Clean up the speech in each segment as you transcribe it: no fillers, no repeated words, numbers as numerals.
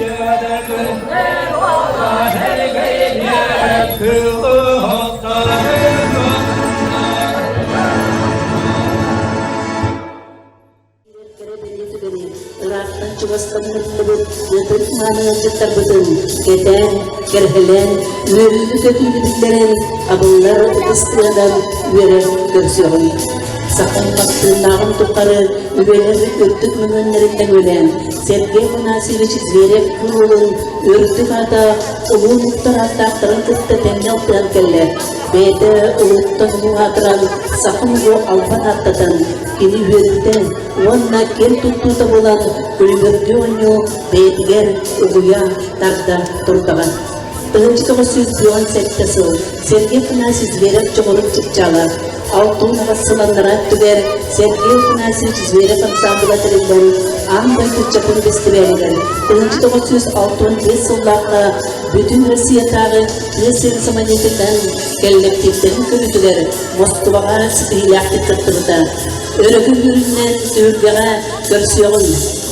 Кэрэ бэлиэ түгэни ыраахтан чугастан ыһыктыбыт ытык мааны ыалдьыттарбытын кэтээн, кэрэһэлээн, үөрүүнү-көтүүнү биллэрэн, абыллар ытыс тыадан үөрэр көрсүөҕүҥ. Саха тыыннааҕын тухары үгэлэр үрдүк мөҥүөннэриттэн үөлээн, Сергей Афанасьевич Зверев кыыл уолун үрдүк аата улуу омуктар ааттаахтарын кытта тэҥҥэ алтыһан кэллэ. Бэйэтэ улууттан улуу аатыран, саха омугу албан ааттатан, Кини үөрүүтэ уонна киэн туттуута буолан күлүмүрдүү оонньуу бэйэтигэр угуйа тарда турдаҕа. 1997 сыл Сергей Афанасьевич Зверев дьоҕурун чыпчаала 68 сыл аннараа өттүгэр Сергей Афанасьевич Зверев ансаамбыла тэриллэн аан дойду ыччатын бэстибээлигэр 1965 сыллаахха Бүтүн Россиятааҕы тыа сирин самодеятельноһын кэллэктииптэрин көрүүтүгэр Москубаҕа ситиһиилээхтик кыттыбыта. Өрөгү үүрүнэн түһүлгэҕэ көрсүөҕүҥ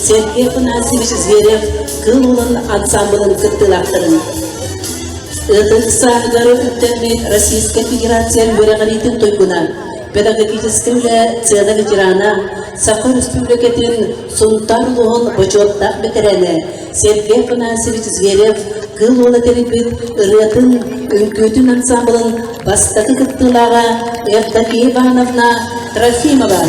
Сергей Афанасьевич Зверев Кыыл Уолун ансаамбылын кыттыылаахтарын. Ытык сааһыгар үктэммит Российскай Федерация үөрэҕириитин туйгуна, педагогическай үлэ сыана ветерана, Саха Өрөспүүбүлүкэтин Сунтаар улууһун бочуоттаах бэтэрээнэ Сергей Афанасьевич Зверев Кыыл Уола тэрийбит ырыатын, үҥкүүтүн ансаамбылын бастакы кыттыылааҕа Евдокия Ивановна Трофимова.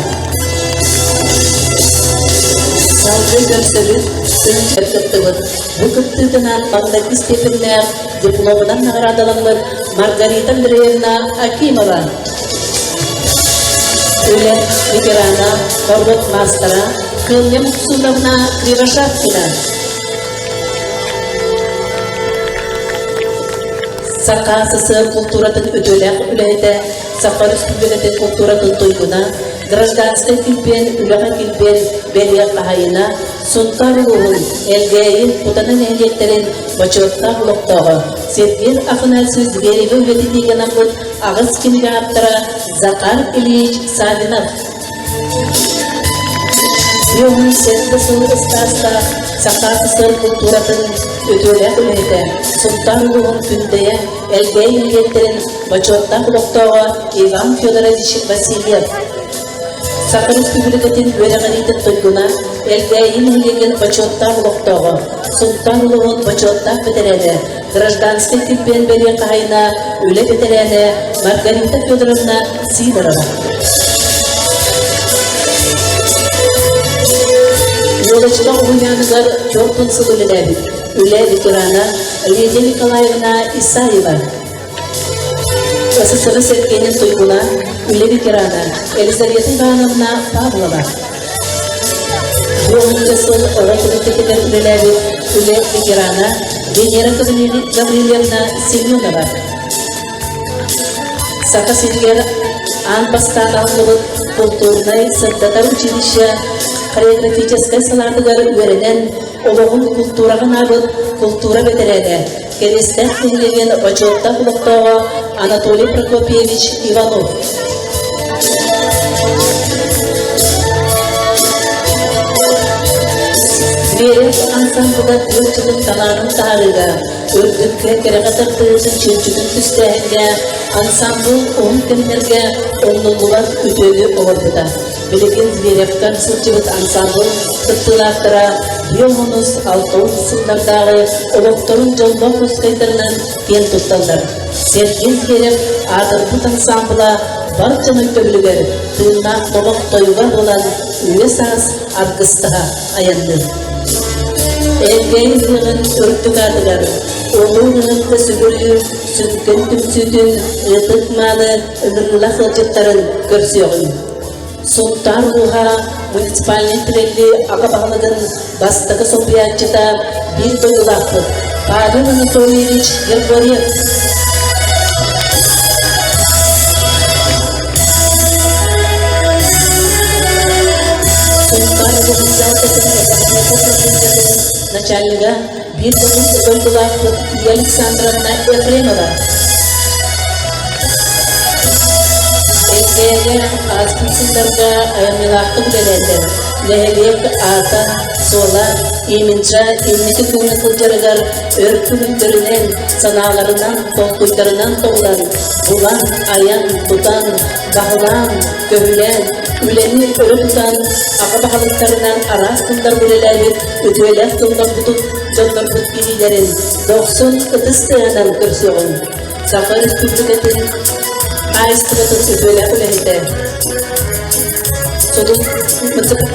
Салгыы көрсөбүт, күн кыттыбыт. Бу кыттыытынан маҥнайгы степеннээх дипломунан наҕараадаламмыт Маргарита Андреевна Акимова. Үлэ ветерана, норуот маастара Кыылльа Муксуновна Кривошапкина. Саха СССР култууратын үтүөлээх үлэһитэ, Саха Өрөспүүбүлүкэтин култууратын туйгуна, гражданскай килбиэн, үлэҕэ килбиэн бэлиэ хаһайына, Сунтаар улууһун Элгээйи, Кутана нэһилиэктэрин бочуоттаах олохтооҕо Сергей Афанасьевич Зверевы үйэтитиигэ анаммыт аҕыс кинигэ ааптара Захар Ильич Саввинов. 57 сыл ыстаастаах Саха СССР култууратын үтүөлээх үлэһитэ, Сунтаар улууһун Күндэйэ, Элгээйи нэһилиэктэрин бочуоттаах олохтооҕо Иван Федорович Васильев. Саха Республикатын үөрэҕириитин туйгуна, Элгээйи нэһилиэгин бочуоттаах олохтооҕо, Сунтаар улууһун бочуоттаах бэтэрээнэ, гражданскай килбиэн бэлиэ хаһайына, үлэ бэтэрээнэ Маргарита Федоровна Сидорова. Елочка уһуйааныгар 40 сыл үлэлээбит үлэ ветерана Лидия Николаевна Исаева. СССР сэргэнин туйгуна, үлэ ветерана Елизавета Ивановна Павлова. Уонунча сыл оҕо комитетыгар үлэлээбит үлэ ветерана Венера Гаврильевна Семенова. Саха сиригэр аан бастаан аһыллыбыт култуурунай сырдатар училище хореографическай салаатыгар үөрэнэн олоҕун култуураҕа анаабыт култуура бэтэрээнэ, Кэриэстээх нэһилиэгин бочуоттаах олохтооҕо Анатолий Прокопьевич Иванов. Зверев ансамбыла тыылчытын талаанын таһаарыыга, үрдүккэ кэрэҕэ тардыһыытын чүмчүтүн түстээһиҥҥэ ансамбыл уһун кэмнэргэ умнуллубат үтүөнү оҥорбута. Билигин Зверевтан сылдьыбыт ансамбыл кыттыылаахтара биоһунус алтауын сыллардааҕы олохторун дьоллоох ускайдарынан киэн тутталлар. Сергей Зверев аатырбыт ансамбыла бар дьон өйдөбүлүгэр тыыннаах номох тойуга буолан үйэ-саас аргыстаһа айанныыр. Элгээйи ыһыаҕын үрдүк аатыгар улуу ыһыкка сүгүрүйүү сүҥкэн түмсүүтүн ытык-мааны ыҥырыылаах ыалдьыттарын көрсүөҕүҥ. Сунтаар улууһа муниципальнай тэриллии аҕа баһылыгын бастакы солбуйааччыта биир дойдулаахпыт Павел Анатольевич Григорьев. Сунтаар улууһун дьаһалтатын экономика управлениетын начальнига биир дойдулаахпыт Ия Александровна Ефремова. Элгээйигэ ааспыт сылларга айымньылаахтык үлэлээтэ. Нэһилиэк аата, суола, имиджа инники күҥҥэ сылдьарыгар өр күлүктэринэн, санааларынан, толкуйдарынан тобулан, булан, айан, тутан, баһылаан, көһүлээн, үлэни өрө тутан, аҕа баһылыктарынан араас сылларга үлэлээбит үтүөлээх дьоннорбутун дьоннорбут кириилэрин дохсун ытыс тыаһынан көрсүөҕүҥ. Саха Республикатын хаһаайыстыбатын үтүөлээх үлэһитэ,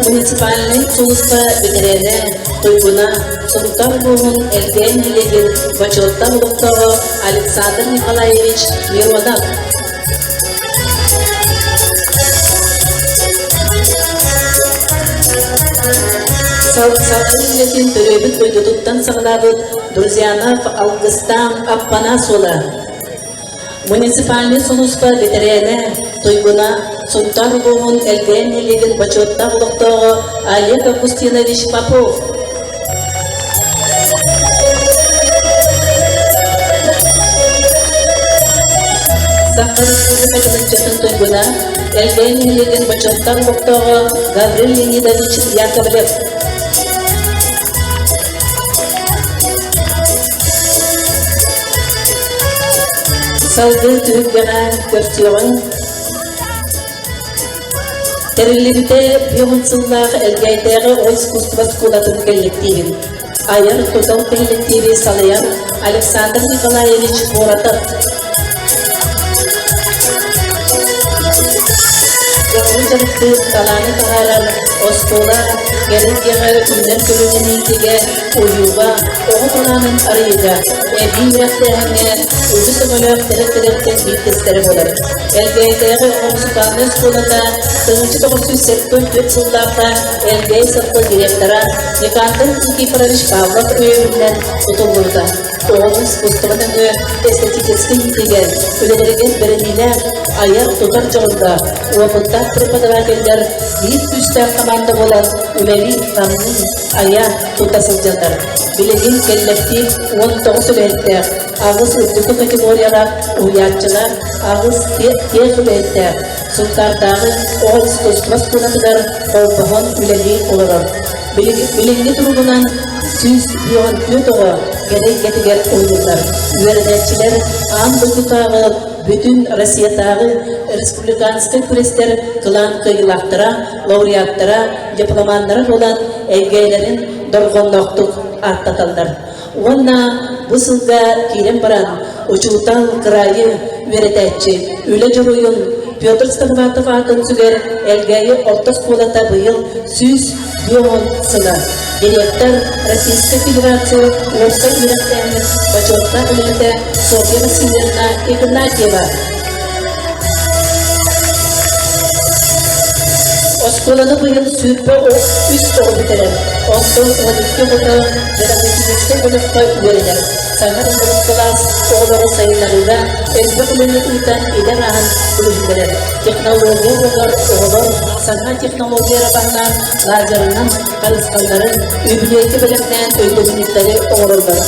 муниципальнай сулууспа бэтэрээнэ Туйгуна Сунтар улууһун Элгээн нэһилиэгин бочуоттаах олохтооҕо Александр Николаевич Миронов. Салгыы үлэтин төрөөбүт дойдутуттан саҕалаабыт Друзьянов Алгыстаан Аппана суола. Муниципальнай сулууспа бэтэрээнэ Туйгуна Сунтаар улууһун Элгээн нэһилиэгин бочуоттаах олохтооҕо Олег Августинович Попов. Саха Республикатын ыччатын туйгуна, Элгээн нэһилиэгин бочуоттаах олохтооҕо Гаврил Леонидович Яковлев. Салгыы түһүлгэҕэ көрсүөҕүҥ. Тэриллибитэ биэс сыллаах Элгээйдээҕи оҕо искусство оскуолатын кэллэктиибин айар тутал кэллэктииби салайар Александр Николаевич Коротов. Дьоҕуру дьарыктыыр, талааны таһаарар оскуола кэлин-кэҕэ үүнэр көлүөнэни иитиигэ, уйууга, оҕо талаанын арыйыыга, эбии үөрэхтээһиҥҥэ үгүс өҥөлөөх тэрилтэлэртэн биирдэстэрэ буолар. Элгээйдээҕи оҕо мусукаалынай оскуолата 1974 сыллаахха Элгээйи совхоз директора Никандр Никифорович Павлов өйөбүлүнэн тутуллубута. Оҕону искусство нөҥүө эстетическэй иитиигэ, үлэлэригэр бэриниилээх, айар-тутар дьоҕурдаах, уопуттаах преподавателлэр биир күүстээх хамаанда буолан үлэлии-хамныы, айа, тута сылдьаллар. Билигин кэллэктиип 19 үлэһиттээх, аҕыс үрдүкү категорияҕа уһуйааччылар, аҕыс тех үлэһиттээх, Сунтаардааҕы оҕо искусство оскуолатыгар холбоһон үлэлии олорор. Билиҥҥи туругунан 154 оҕо кэрэ эйгэтигэр уһуйуллар. Үөрэнээччилэр аан дойдутааҕы бүтүн Россиятааҕы республиканскай күрэстэр кылаан кыайыылаахтара, лауреаттара, дипломаннара буолан эйгэлэрин дорҕоонноохтук ааттаталлар. Уонна бу сылга киирэн баран учуутал, кыраайы үөрэтээччи, үлэ дьоруойун Петр Стахватов аатын сүгэр Элгээйи орто оскуолата быйыл 150 сыла. Директор Российской Федерация уопсай үөрэхтээһинин бочуоттаах үлэһитэ Софья Васильевна Игнатьева. Оскуоланы быйыл 23 оҕо бүтэрэр, онтон 12 оҕото педагогическай бөлөххө үөрэнэр. Саҥа ыллыбыт кылаас оҕолору сайыннарыыга элбэх үлэни ыытан идэ арааһын билиһиннэрэр. Технология уруогар оҕолор саҥа технология эрэ баһылаан лазерынан харысхалларын, үбүлүөйгэ бэлэмнээн өйдөбүнньүктэри оҥороллор.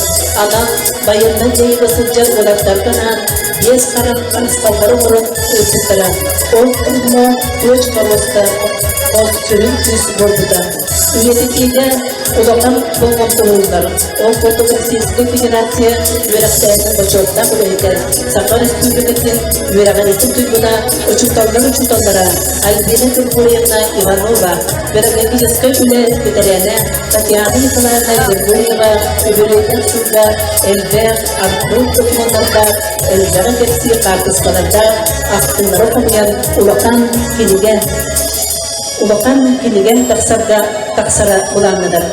Анал байыаннай дьайыыга сылдьар уолаттарга анаан биэс харах харысхаллары оҥорон ыыппыттара. Ол онно точка роста сүрүн күүс буолбута. Үйэтитиигэ улахан болҕомто ууруллар. Ол курдук Российскай Федерация үөрэхтээһинин бочуоттаах үлэһитэ, Саха Республикатын үөрэҕириитин туйгуна, учууталлар учууталлара Альбина Григорьевна Иванова, педагогическай үлэ бэтэрээнэ Татьяна Николаевна Григорьева үбүлүөйдээх сылга элбэх архыып докумуоннардаах, элбэҕи кэпсиир хаартыскалардаах ахтыылары хомуйан улахан кинигэ улахан кинигэ тахсарга тахсара былааннанар.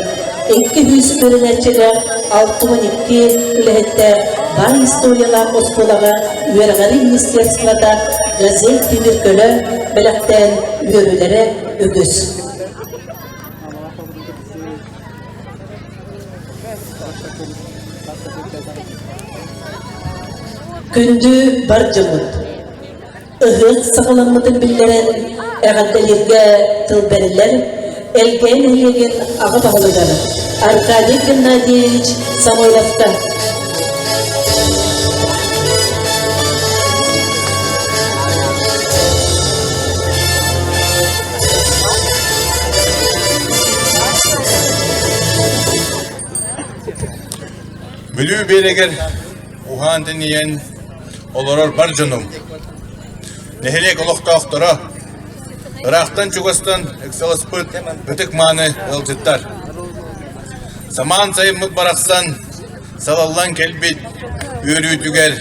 200 үөрэнээччилээх 62 үлэһиттээх баай историялаах оскуолаҕа үөрэҕирии министерствота «Газель» тимир көлө бэлэхтээн үөрүүлэрэ үгүс. Күндү бар дьоммут! Ыһыах саҕаламмытын биллэрэн, эҕэрдэлииргэ тыл бэриллэр Элгээн нэһилиэгин аҕа баһылыгар Аркадий Геннадьевич Самойловка. Бүлүү биэрэгэр уһаан тэнийэн олорор бар дьонум, нэһилиэк олохтоохторо, ыраахтан-чугастан ыксаласпыт ытык-мааны ыалдьыттар. Самаан сайыммыт барахсан салаллан кэлбит үөрүүтүгэр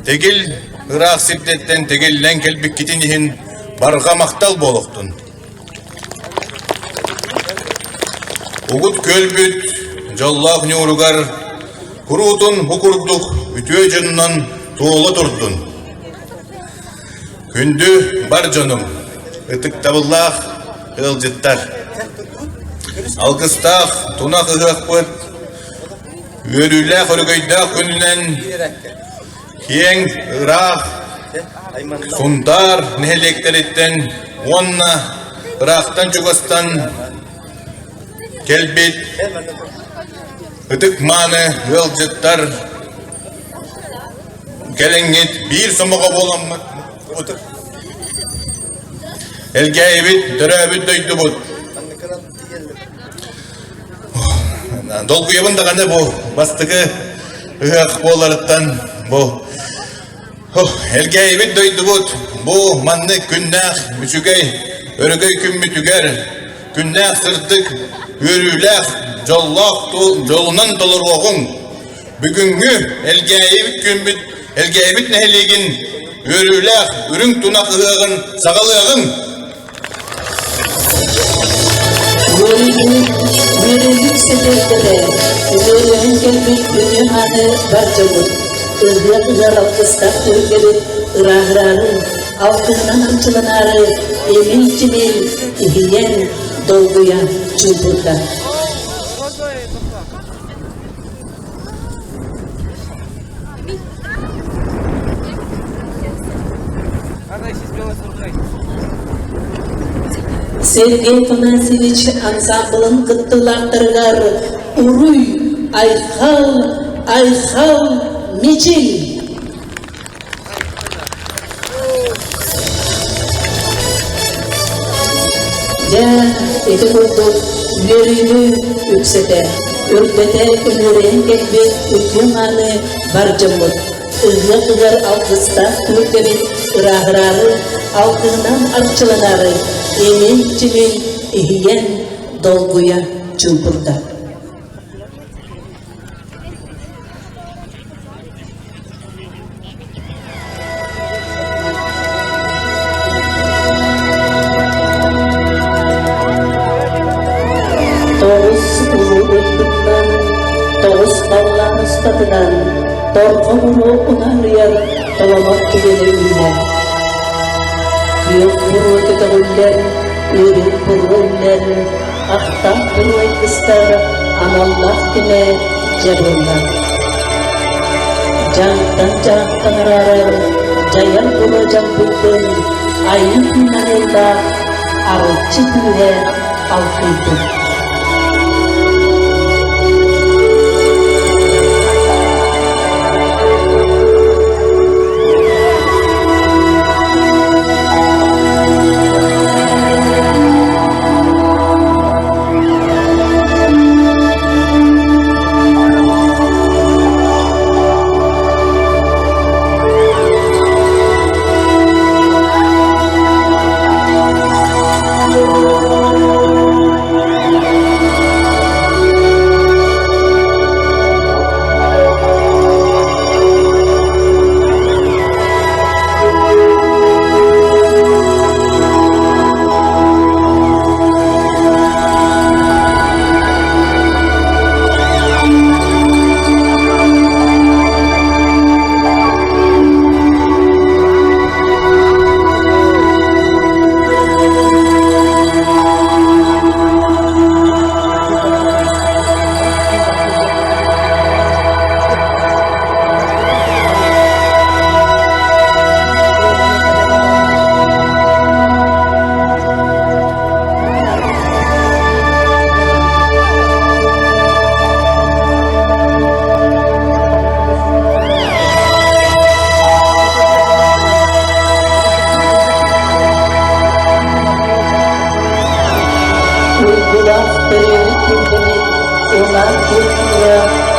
тэгил ыраах сирдэттэн тэгиллэн кэлбиккитин иһин барҕа махтал буолуохтун. Угут күөлбүт дьоллоох ньууругар куруутун бу курдук үтүө дьонунан туола турдун. Күндү бар дьонум, ытыктабыллаах ыалдьыттар! Алгыстаах тунах ыһыахпыт үөрүүлээх өрөгөйдөөх күнүнэн киэҥ, ыраах Сунтаар нэһилиэктэриттэн уонна ыраахтан-чугастан кэлбит ытык-мааны ыалдьыттар кэлэҥҥит биир сомоҕо буоламмыт Элгээйибит төрөөбүт дойдубут. Долгуйабын даҕаны бу бастакы ыһыах буоларыттан бу Элгээйибит дойдубут бу маннык күннээх үчүгэй өрөгөй күммүтүгэр күннээх сырдык үөрүүлээх дьоллоох дьолунан толоруоҕуҥ. Бүгүҥҥү Элгээйибит күммүт Элгээйибит нэһилиэгин үөрүүлээх үрүҥ тунах ыһыаҕын саҕалыаҕыҥ! Үөрүүнү сэтэрдэрэ, үөрүүһүн кэлбит үтүө-мааны бар дьоммут, ыһыах ыһар алгыстаах түһүлгэбит ырааһыраары, алтыһынан арчыланаары имил-чимил иһийэн, долгуйа чуумпурда. Сергей Афанасьевич ансаамбылын кыттыылаахтарыгар Уруй, Айхал, Айхал, Мичил! Дьэ, ити курдук үөрүүнү үксэтэ, үрдэтэ үмүөрүйэн кэлбит үтүө-мааны бар дьоммут, ыһыах ыһар алгыстаах түһүлгэбит ырааһыраары, алгыһынан арчыланаары, имин-чимин иһийэн, долгуйа чуумпурда. Тоҕус улуу ырдыктан, тоҕус халлаан устатынан торҕо буруо унаарыйар толомох түгэнэ үүнэр. Күөх буруо көтөҕүллэр, үрүҥ буруо үллэр, ахтаах буруо айгыстар аналлаах кэмэ дьэ буолла. Дьаҥтан дьаһахтан араарар дьайар буруо дьалбыйдын, айыы тыынарыылаах арылчы күүһэ алкыйдын. Уйгулаах төрөөбүт күлбэбит. Халлаан күөх тыла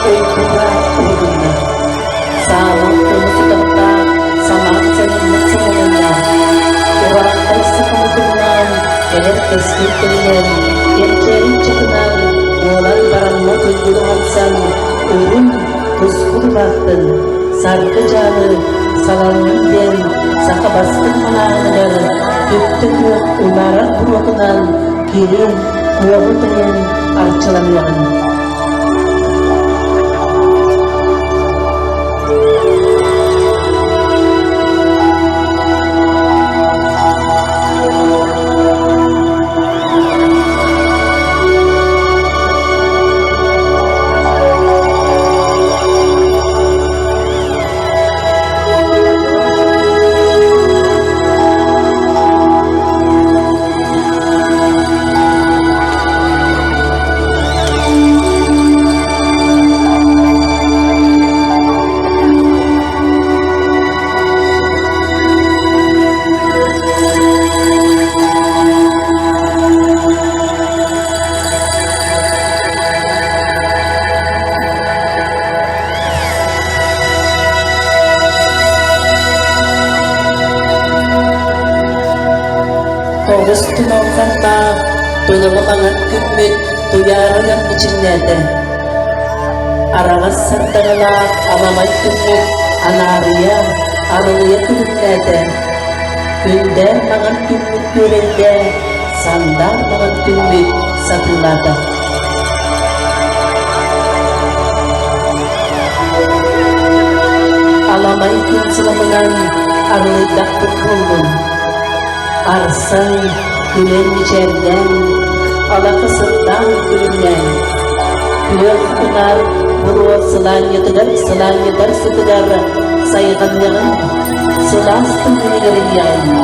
уйгута уһугунна. Саалан көмүс утахтаах самаан сайыммыт саҕаланна. Ураантай сахабытыннаан, кэлэр кэскил кэминэн, кэнчээри ыччатынан, буолан бараммат уйгуну уһансан, урун туску тулаахтын, саргы дьаалы салаллын диэн саха бастыҥ малааһыныгар түптэ күөх унаарар буруотунан кири куоҕу тэйэн арчыланыаҕын. Тоҕус тумалҕаннаах туналы маҥан күммүт туйаарынан мичиҥнээтэ. Араҕас сардаҥалаах аламай күммүт анаарыйа, арылыйа күлүмнээтэ. Күндээр маҥан күммүт күөрэйдэ, сандаар маҥан күммүт сатыылаата. Аламай күн сыламынан арылыйдахпыт буоллун. Арсан, күлэн мичээрдээн, алака сыттаан күлүмнээн, күөх унаар буруо сылаанньытыгар сылаанньытар сытыгар сайҕаныаҕын, сылаас тымныыгар иһиэҕин.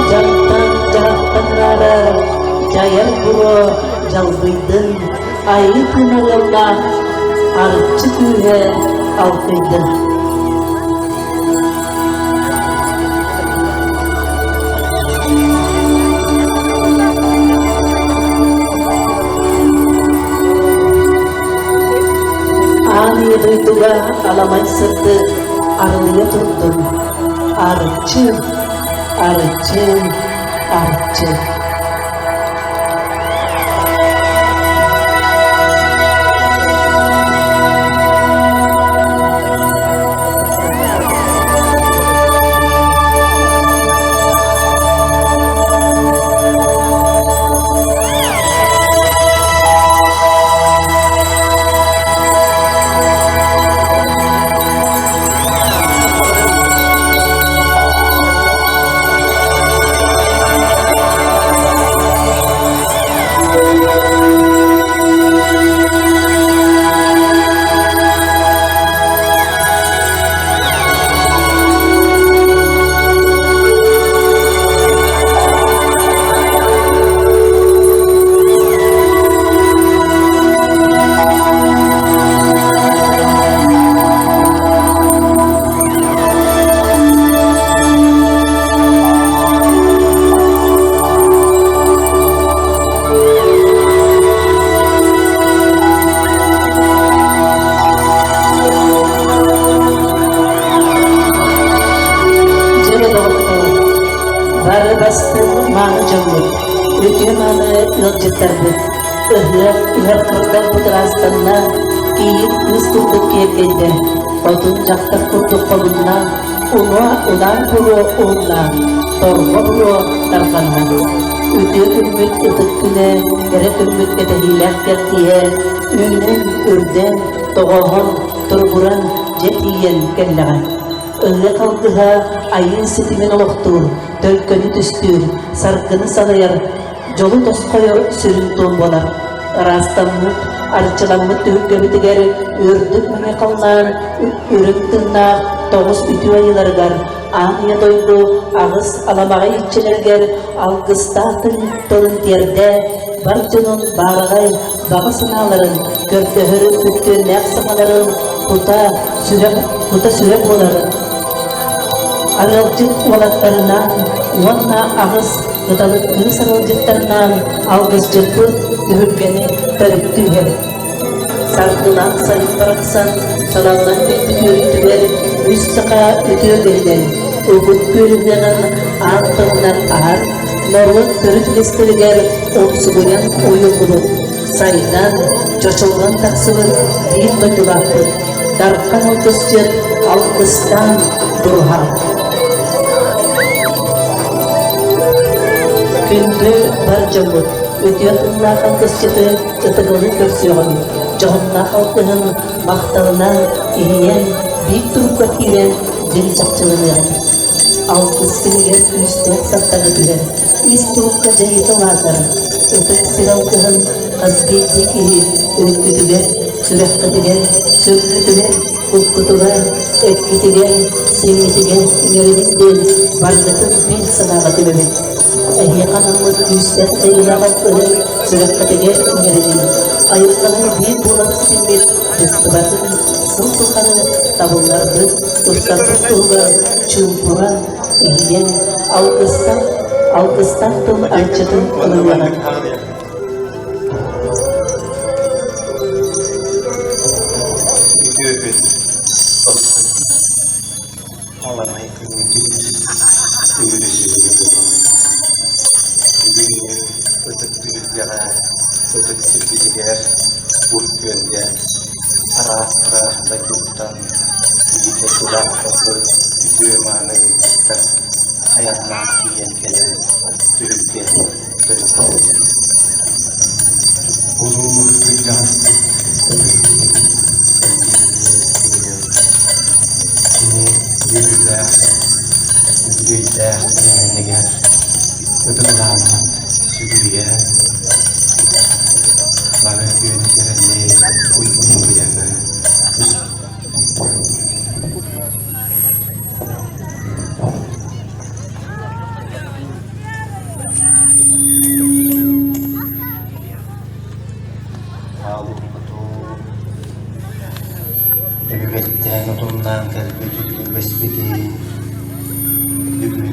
Дьантан дьаһахтан араарар дьайар буруо дьалбыйдын, айыы тыына ыаллаах арчы күүһэ алтыйдын. Аан ийэ дойдуга аламай сырдык арылыйа турдун. Арчы, арчы, арчы. Бастыҥ мааны дьоммут, үтүө мааны ыалдьыттарбыт, ыһыах ыһар кырдал бытыраастанна, кийиит кыыс курдук киэргэйдэ, хотун дьахтар курдук хомунна, уҥа унаар буруо уһунна, торҕо буруо тарҕанна. Үтүө күммүт ытык күнэ, кэрэ күммүт кэтэһиилээх кэрдииһэ, үүнэн, үрдэн, тоҕооһон, туругуран дьэ тиийэн кэллэҕэ. Ыһыах алгыһа айыы ситимин олохтуур, төлкөнү түстүүр, саргыны салайар, дьолу тосхойор сүрүн туом буолар. Ыраастаммыт, арчыламмыт түһүлгэбитигэр үрдүк мэҥэ халлаан үрүҥ тыыннаах тоҕус үтүө айыыларыгар аан ийэ дойду аҕыс аламаҕай иччилэригэр алгыстаах тылын тиэрдэ, бар дьонун баараҕай баҕа санааларын, көрдөһөр күттүөннээх саҥаларын кута сүрэх кута сүрэ буолар арыалдьыт уолаттарынан уонна аҕыс кыталык кыыс арыалдьыттарынан алгысчыппыт түһүлгэни төрүттүү иһэр. Саргылаах сайын барахсан салаллан кэлбит үөрүүтүгэр үс саха үтүө үгэһинэн, угут күөлүнэн аан тылынан аһар, норуот төрүт үгэстэригэр умсугуйан уйуллубут, сайдан, чочуллан тахсыбыт биир дойдулаахпыт, Дархан алгысчыт Алгыстаан Дуруһа. Күндү бар дьоммут, үтүө тыллаах алгысчыты ытыгылыы көрсүөҕүҥ, дьоһуннаах алгыһын махталынан иһийэн, биир турукка киирэн дьиҥ чахчыланыаҕыҥ. Алгыс күнүгэр күүстээх сардаҥа түһэр, ис турукка дьайыыта улаатар. Ытык сир алгыһын хас биирдии киһи өйгүтүгэр, сүрэххитигэр, сүргүтүгэр, куккутугар, эккитигэр, сиҥҥитигэр иҥэриниҥ диэн барыгытын биир санааҕа түмэбит. Эһиэхэ анаммыт күүстээх дьайыылаах алгыһы сүрэххитигэр иҥэриниҥ. Айылҕаны биир буолан ситиммит быстыбатын, сыл тухары табылларбыт, тупсарбыт туһугар чуумпуран, иһийэн, алгыстаах, алгыстаах тыл арчытын ылыныаҕыҥ. Үтүө күн Аламай күҥҥүтүгэр үгүрү-сүгүрү буолуҥ. Бүгүҥҥү ытык түһүлгэҕэ, ытык сирбитигэр, Ур күөлгэ араас-араас дойдуттан биир дойдулаахтарбыт үтүө-мааны ыалдьыттар айаннаан тиийэн кэлэн түһүлгэ төрүттээбит. Улуу кырдьаҕаспыт ытык Кини үөрүүлээх, үбүлүөйдээх тэрээһинигэр ытыгылаабат сүгүрүйэн, бары үтүөнү кэрэни уйгуну быйаҥы Хаалбыппытын өбүгэттэн утумнаан кэлбит үгэспитин бүгүн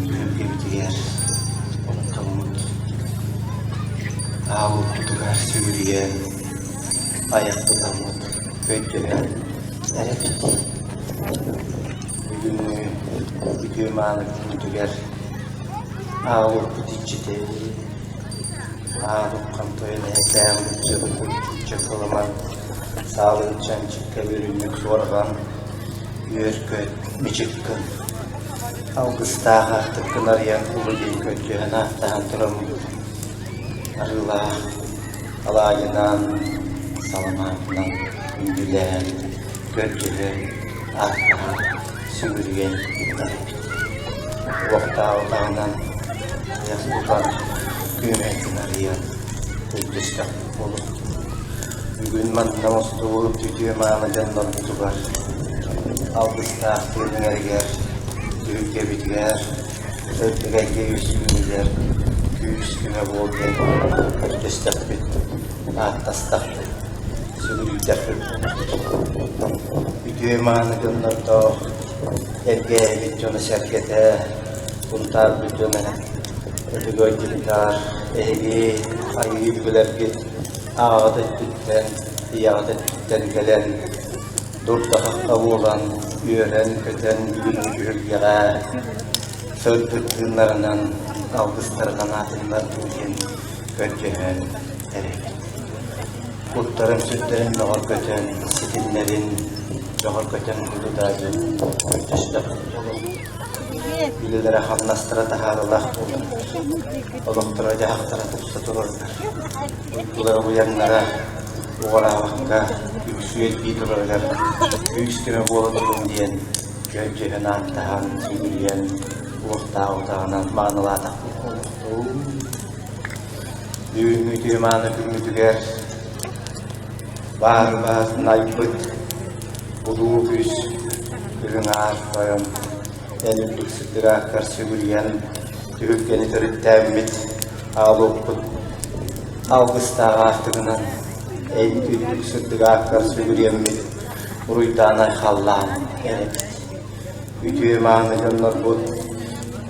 түһүлгэбитигэр олохтоммут аалыппытыгар сүгүрүйэн айах тутаммыт көрдөһөн эрэбит. Бүгүҥҥү үтүө мааны күммүтүгэр аалыппыт иччитин Аалык хантайан эһэкээн быччыгытын чыкылыман, саалын чанчыкка бүрүнньүк суорҕан, үөр-көт мичик гын. Алгыстаах аартыккын арыйан улуу диэн көрдөһөн ааттаһан тураммыт арыылаах алаадьынан, саламаатынан күндүлээн, көрдөһөн, ааттаһан, сүгүрүйэн эрэбит. Уохтаах утаҕынан айах тутан, күөмэйгин арыйан өйдөстөхпүт буолуо. Бүгүн манна мустубут үтүө мааны дьоннорбутугар, алгыстаах тыыныҥарыгар, түһүлгэбитигэр, ырдыгайга үөскүүрүгэр күүс-көмө буол диэн көрдөстөхпүт, ааттастахпыт, сүгүрүйдэхпит буолуо. Үтүө мааны дьоннордоох Эргээбит дьоно-сэргэтэ, Сунтаарбыт дьоно, ытык эһиги айыы өбүгэлэргит аҕаҕыт өттүттэн, ийэҕит өттүттэн кэлэн, дурда-хахха буолан, үөрэн-көтөн бүгүҥҥү түһүлгэҕэ сырдык тыыннарынан. алгыстарын анаатыннар дуу диэн көрдөһөн эрэбит. Куттарын-сүрдэрин бөҕөргөтөн, ситимнэрин бөҕөргөтөн кутутаа дьон көрдөстөх Үлэлэрэ-хамнастара таһаарыылаах буолан, олохторо-дьаһахтара тупса турарыгар, уйгулара-уйаннара уҕараабакка үксүү элбии турарыгар күүс-көмө буола туруҥ диэн көрдөһөн ааттаһан, сүгүрүйэн, уохтаах утаҕынан маанылаатахпыт буолуохтун. Бүгүҥҥү үтүө мааны күммүтүгэр баар баарын айбыт улуу күүс үрүҥ аар тойон эн үрдүк сырдыгааккар сүгүрүйэн түһүлгэни төрүттээммит аалуоппут алгыстаах аартыгынан эн үрдүк сырдыгааккар сүгүрүйэммит уруйдаан айхаллаан эрэбит. Үтүө мааны дьоннорбут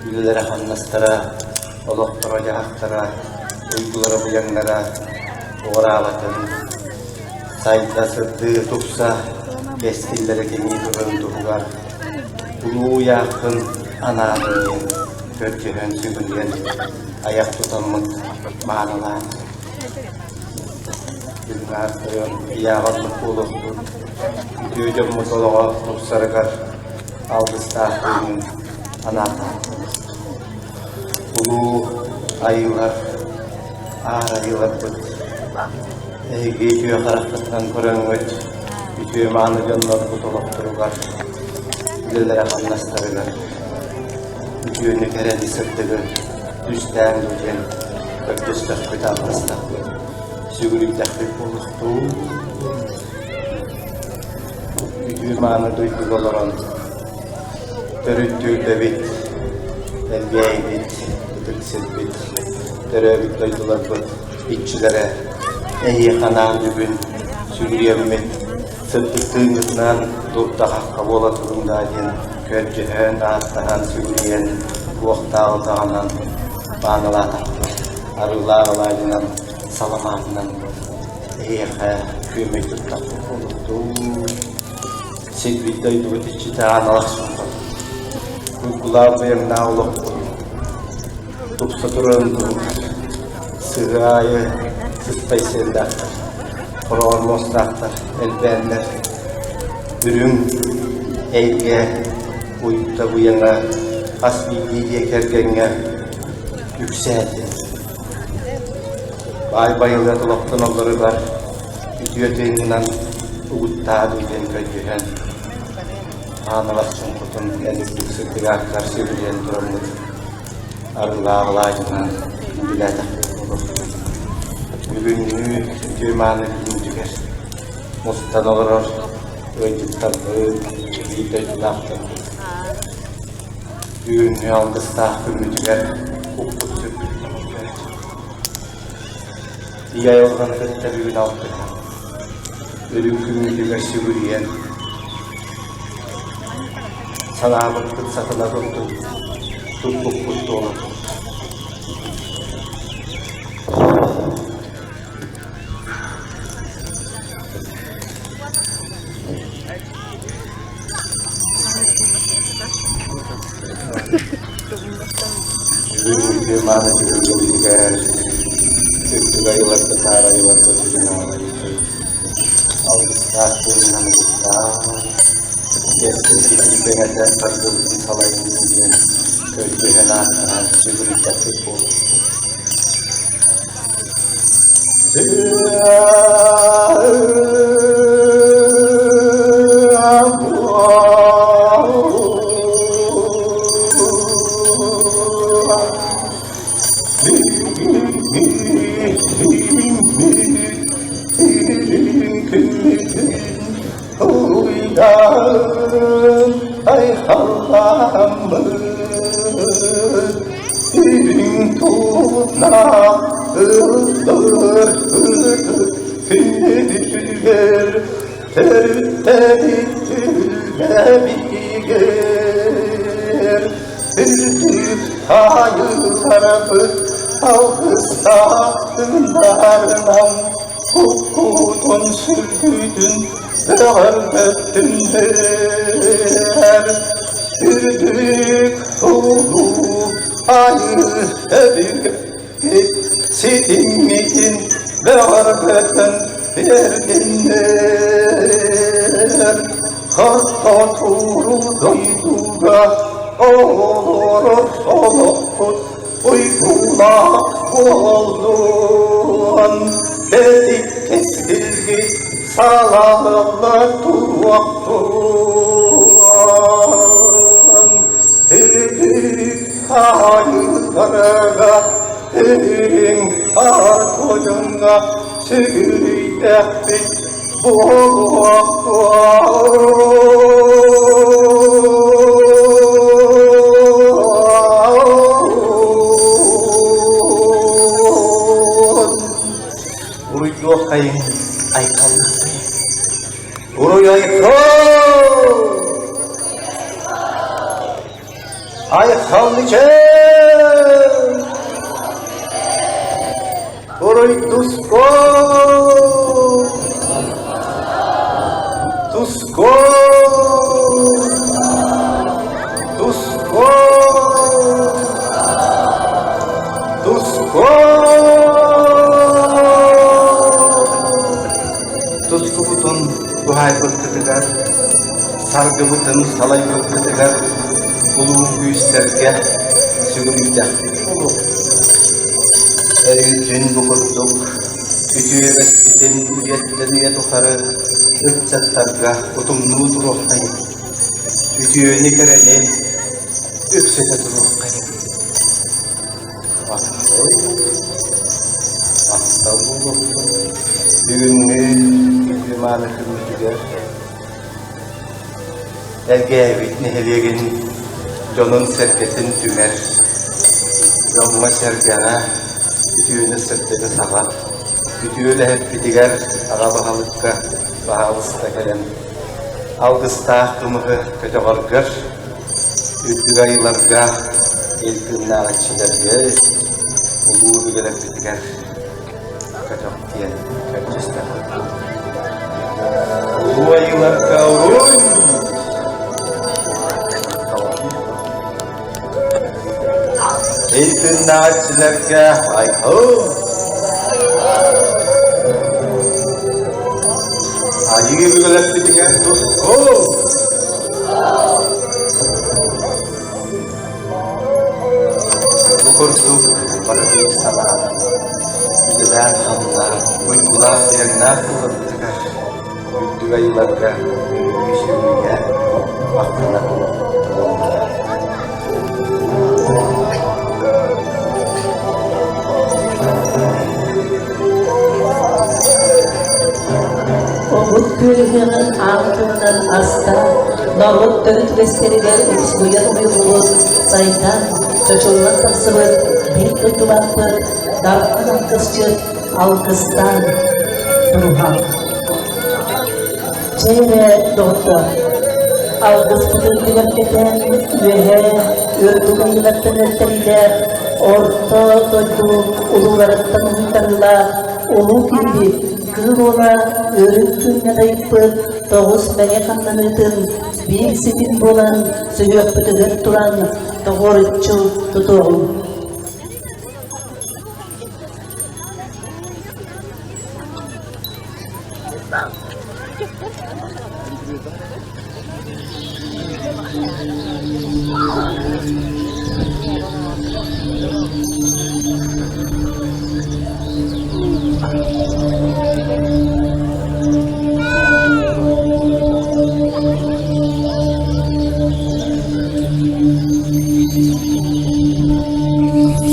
үлэлэрэ-хамнастара, олохторо-дьаһахтара, уйгулара-быйаҥнара уҕараабатын, сайда, сырдыы, тупса, кэскиллэрэ кэҥии турарын туһугар улуу ыйааххын анаатын диэн көрдөһөн сүгүрүйэн айах тутаммыт маанылаан Үрүҥ Аар Тойон ыйааҕа оннук буолуохтун, үтүө дьоммут олоҕо тупсарыгар алгыстаах тыынын анаата. Улуу айыылар, аар айыыларбыт, эһиги үтүө хараххытынан көрөҥҥүт, үтүө мааны дьоннорбут олохторугар, үлэлэрэ-хамнастарыгар үтүөнү, кэрэни, сырдыгы түстээн дуу диэн көрдөстөхпүт, алгыстахпыт, сүгүрүйдэхпит буолуохтун. Үтүө мааны дойдуга олорон төрүт түөлбэбит, Элгээйибит, ытык сирбит, төрөөбүт дойдуларбыт иччилэрэ эһиэхэ анаан бүгүн сүгүрүйэммит, сырдык тыыҥҥытынан дурда-хахха буола туруҥ даа диэн көрдөһөн, ааттаһан, сүгүрүйэн, уохтаах утаҕынан бааналаатахпыт, арыылаах алаадьынан, саламаатынан эһиэхэ күөмэй туттахпыт буолуохтун. Сирбит дойдубут иччитэ аан алахсыҥ уйгулаах быйаҥнаах олохпут тупса турарын туһугар сыһыы аайы сыспай сиэллээхтэр, хороҕор муостаахтар элбээннэр үрүҥ эйгэ уйта быйаҥа хас биирдии дьиэ кэргэҥҥэ үксээтин. Баай байылыат олохтоноллоругар үтүө тыынынан угуттаа дуу диэн көрдөһөн, аан алахчын хотун эн үрдүк сырдыгааккар сүгүрүйэн тураммыт арыылаах алаадьынан күндүлээтэхпит буолуохтун. Бүгүҥҥү үтүө мааны күммүтүгэр мустан олорор ыалдьыттарбыт, биир дойдулаахтарбыт бүгүҥҥү алгыстаах күммүтүгэр укпут сүрбүт көмөлөһөр. Ийэ айылҕаны кытта бүгүн алтыһан, үрүҥ күммүтүгэр сүгүрүйэн, санаабыппыт сатана турдун, туппуппут туола турдун. Бүгүн мааны түһүлгэбитигэр үрдүк айыларга таар айыларга сүрүн аҕалайбыт алгыстаах тыынынан угуттаах кэскилбитин кэҥэтэн саргыбытын салайын диэн көрдөһөн ааттаан сүгүрүйдэхпит буолуохтун. Куккутун сүргүтүн бөҕөргөттүннэр, үрдүк улуу Айыы өбүгэбит ситиммитин бөҕөргөтөн биэрдиннэр. Хототууру дойдуга олорор олохпут уйгулаах буоллун. Бэдик кэскилгит салалла туруохтун. Үрдүк хаайыыларга үрүҥ хаар тойоҥҥо сүгүрүйдэхпит буолуохтуо. Уруйдуоххайыҥ айхаллыаххайыҥ. Уруй айхал! Айхал мичээр! Уруй туско! Туско! Туско! Туско! Тускубутун туһаайбыккытыгар, саргыбытын салайбыккытыгар улуу күүстэргэ сүгүрүйдэхпит буолуо. Өрүүтүн бу курдук үтүө үгэспитин үйэттэн үйэ тухары ыччаттарга утумнуу туруоххайыҥ. Үтүөнү-кэрэни үксэтэ туруоххайыҥ. Махтал буолуохтун. Бүгүҥҥү үтүө-мааны күммүтүгэр Элгээйибит нэһилиэгин дьонун-сэргэтин түмэр, дьоҥҥо-сэргэҕэ үтүөнү-сырдыгы саҕар, үтүө үлэһиппитигэр аҕа баһылыкка баһаалыста кэлэн алгыстаах кымыһы көтөҕөргөр Үрдүк айыыларга, ил тыыннаах иччилэргэ, улуу өбүгэлэрбитигэр көтөх диэн көрдөстөхпүт. Улуу айыыларга уруй! Ил тыыннаах иччилэргэ айхал! Айыы өбүгэлэрбитигэр туску! Бу курдук бары биир санаанан, үлэлээн-хамнаан, уйгулаах-быйаҥнаах буоларбытыгар үрдүк айыыларга үҥүү сүгүрүйэ, махтана туруохтара. Омук күөлүһүөҕүн аан тылынан аста, норуот төрүт үгэстэригэр уустуйан уйуллубут, сайдан, чочуллан тахсыбыт биир дойдулаахпыт Дархан алгысчыт алгыстаан туруһан. Чэ эрэ, доҕоттоор, алгыспытын түгэргэтэн, үөһээ үрдүк айыылартан өлтөрүүлээх, орто дойду улууларыттан уһуйтарыылаах улуу киһибит Кыыл уола үрүҥ күҥҥэ дайыппыт тоҕус мэҥэ хамнаныытын биир ситим буолан сүһүөхпүтүгэр туран тоҕуоруччу тутуоҕуҥ.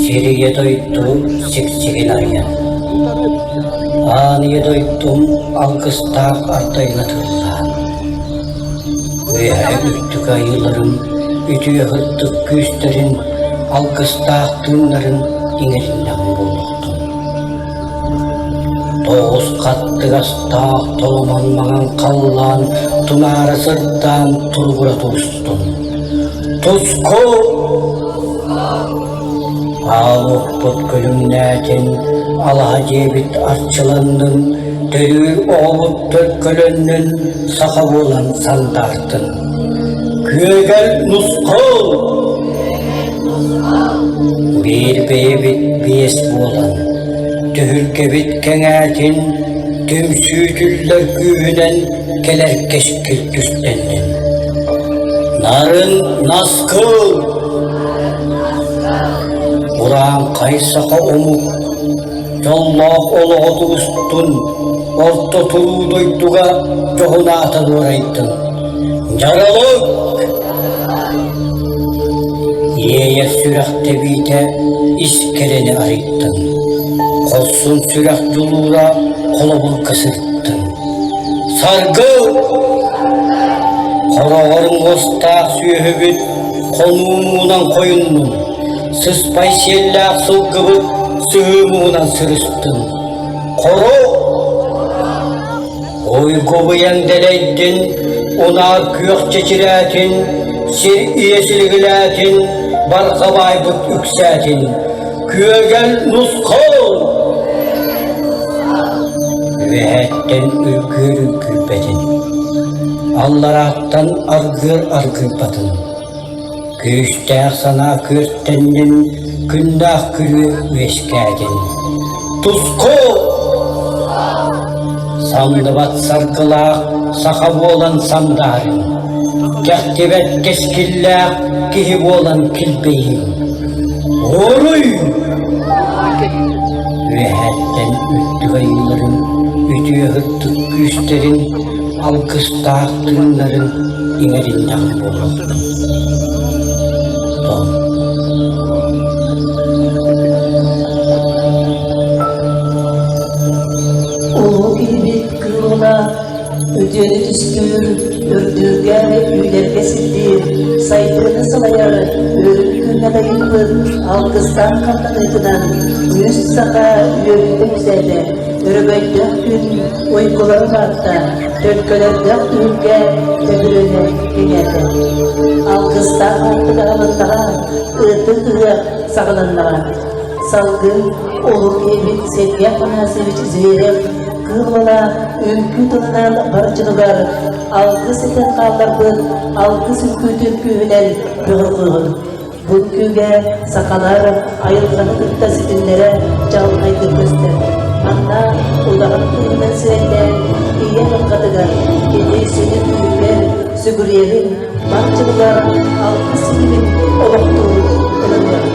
Сирийэ дойду сиксигин арыйан, Аан ийэ дойдум алгыстаах ардайына тыллаан, Үөһээ үрдүк айыыларым үтүө сырдык күүстэрин, алгыстаах тыыннарын иҥэриннэҕим буолуохтун. Тоҕус хаттыгастаах толомон маҥан халлаан тунаара сырдаан туругура тубустун. Туску! Аалыппыт күлүмнээтин, алаһа дьиэбит арчыланнын, төрүүр оҕобут төлкөлөннүн, саха буолан сандаартын. Күөгэл нусхал! Биир бэйэбит биэс буолан, түһүлгэбит кэҥээтин, түмсүү түллэр күүһүнэн кэлэр кэскил түстэннин. Нарын наскыл! Урааҥхай саха омук дьоллоох олоҕу тубустун, орто туруу дойдуга дьоһун аата дуорайдын. Дьаралык! Иэйэр сүрэх тэбиитэ ис кэрэни арыйдын, хорсун сүрэх дьулуура холобурга сырыттын. Саргы! Хороҕор муостаах сүөһүбүт хонуу муҥунан хойуннун, сыспай сиэллээх сылгыбыт сыһыы муҥунан сырыстын. Хоро! Уйгубуйан дэлэйдин, унаар күөх чэчирээтин, сир ийэ силигилээтин, барҕа баайбыт үксээтин. Күөгэл нусхал! Үөһэттэн үргүөр үргүйбэтин, алларааттан аргыар аргыйбатын. Күүстээх санаа күөртэннин, күннээх күрүө үөскээтин. Туску! Самныбат саргылаах саха буолан сандаарыҥ, кэхтибэт кэскиллээх киһи буолан килбэйиҥ. Уруй! Үөһэттэн үрдүк айыыларын, үтүө һыттык күүстэрин, алгыстаах тыыннарын иҥэриннэҕим буолуохтун. Улуу киһибит кыылына үтүөнү түстүүр, үрдүүргэ, үүнэргэ сирдиир, сайдыыны салайар үрүҥ күҥҥэ дайыппыт алгыстаах хамнаныытынан үс саха үөрүүтэ үксээтэ, өрөгөйдөөх күн уйгуларын аатта, төлкөлөрдөөх түһүлгэ төбүрүөнэ кэҥээтэ. Алгыстаах аартык аһылыннаҕа, ытык ыһыах саҕаланнаҕа. Салгын улуу киһибит Сергей Афанасьевич Зверев кыыл уола үҥкүү тылынан бар дьонугар алгыс этэн хаалларбыт алгыс үҥкүүтүн күүһүнэн бөҕөргүүгүн. Бу үҥкүүгэ сахалар айылҕаны кытта ситимнэрэ чаҕылхайдык көстөр. Манна удаҕан кыыһынан сирэйдээн ийэ айылҕатыгар кини сүдү күүһүгэр сүгүрүйэрин бар дьонугар алгыс ситимин олохтуурун ылыныаҕын.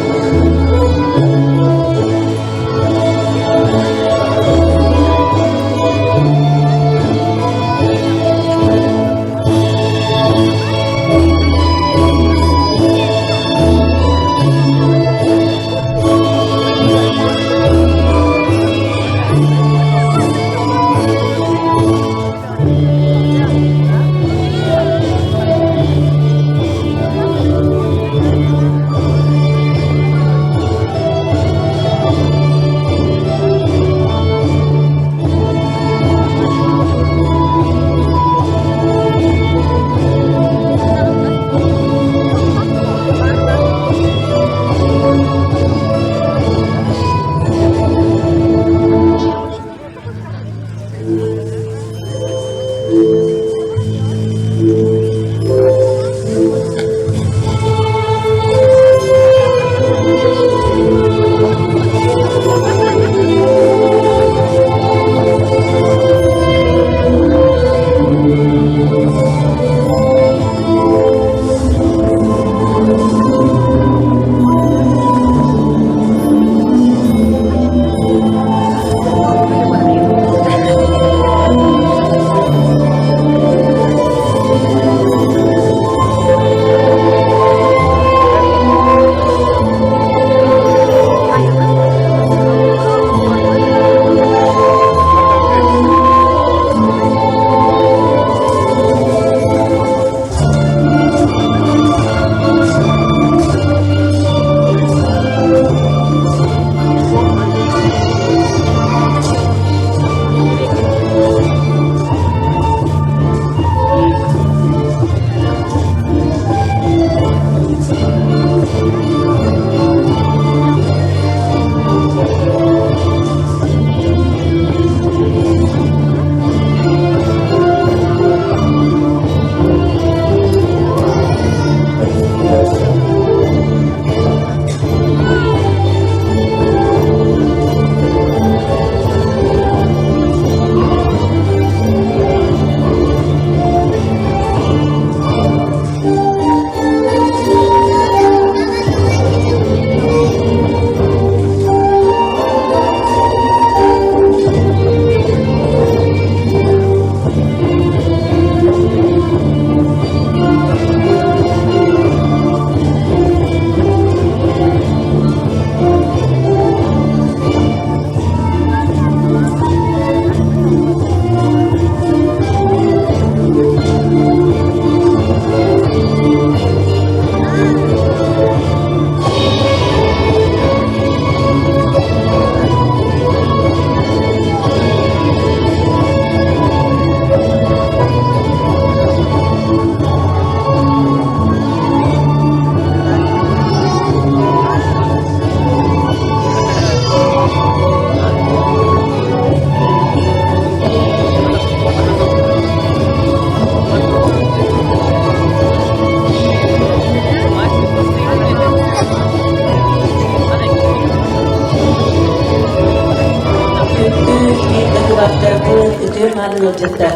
Үтүө-мааны ыалдьыттар,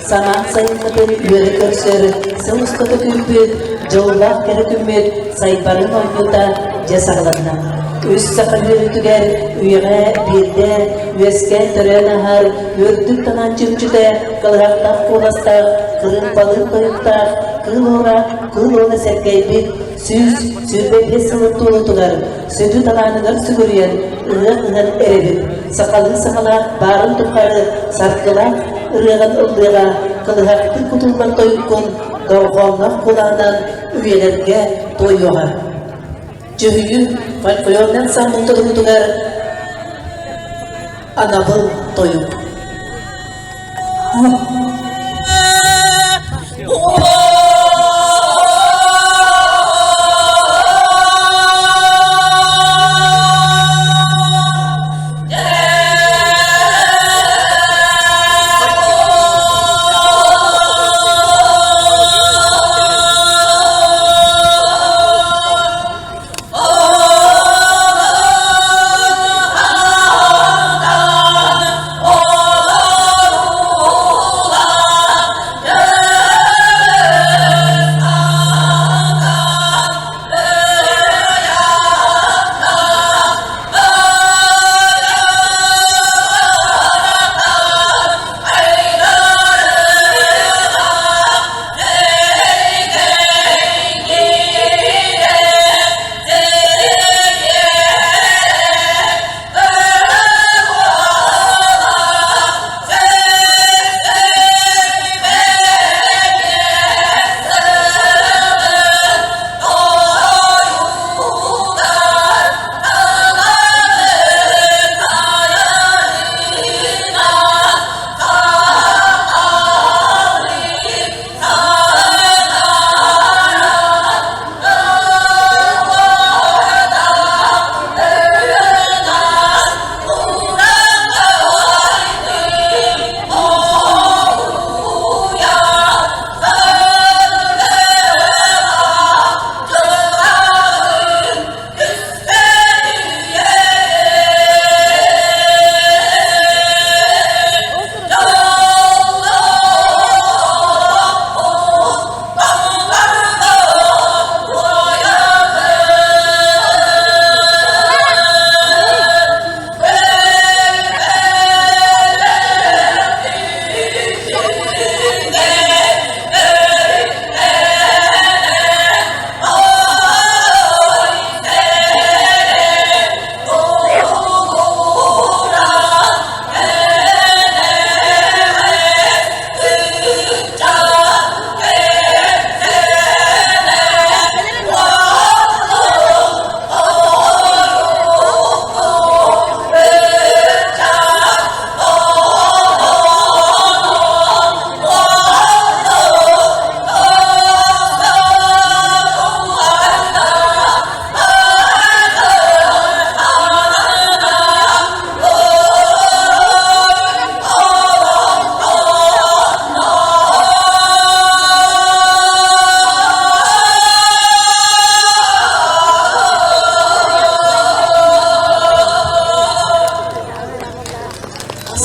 самаан сайыммытын үөрэ көрсөр, сыл устата күүппүт, дьоллоох кэрэ күммүт сайбарын оонньуута дьэ саҕаланна. Үс саха үөрүүтүгэр үйэҕэ биирдэ үөскээн төрөөн аһар үрдүк танаан чүмчүтэ кылыһахтаах куоластаах, кырыымпалыыр тойуктаах, кыыл уора, кыыл уола сэргэйбит 125 сылын туолуутугар сүдү талааныгар сүгүрүйэн ыһыах ыһан эрэбит. Сахалыы саҥалаах баарын тухары саргылаах ырыаҕын ыллыаҕа, кылыһахтыы кутуллар тойуккун дорҕоонноох кулаанан үйэлэргэ туойуоҕа. Дьүһүйүү фольклорнай ансамбль толоруутугар анабыл тойук.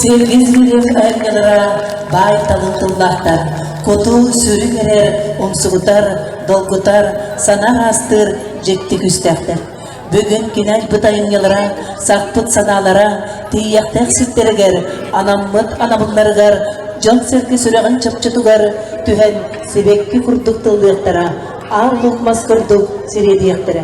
Сергей Зверев айымньылара баай талын тыллаахтар, куту сүрүн эрэр, умсугутар, долгутар, санаа аастыыр дьикти күүстээхтэр. Бүгүн кини айбыт айымньылара, сахпыт санаалара тиийиэхтээх сирдэригэр, анаммыт анабылларыгар дьон-сэргэ сүрэҕин чопчутугар түһэн сибэкки курдук тыллыахтара, аал луук мас курдук сириэдийэхтэрэ.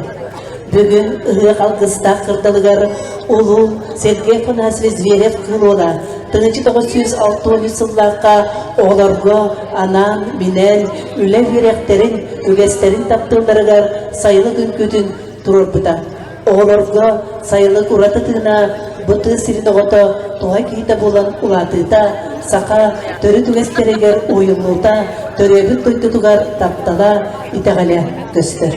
Бүгүн ыһыах алгыстаах кырдалыгар улуу Сергей Афанасьевич Зверев кыыл уола 1963 сыллаахха оҕолорго анаан-минээн үлэ үөрэхтэрин, үгэстэрин таптыылларыгар сайылык үҥкүүтүн туруорбута. Оҕолорго сайылык ураты тыына бу тыа сирин оҕото туһа киһитэ буолан улаатыыта, саха төрүт үгэстэригэр уһуйуллуута, төрөөбүт дойдутугар таптала, итэҕэлэ көстөр.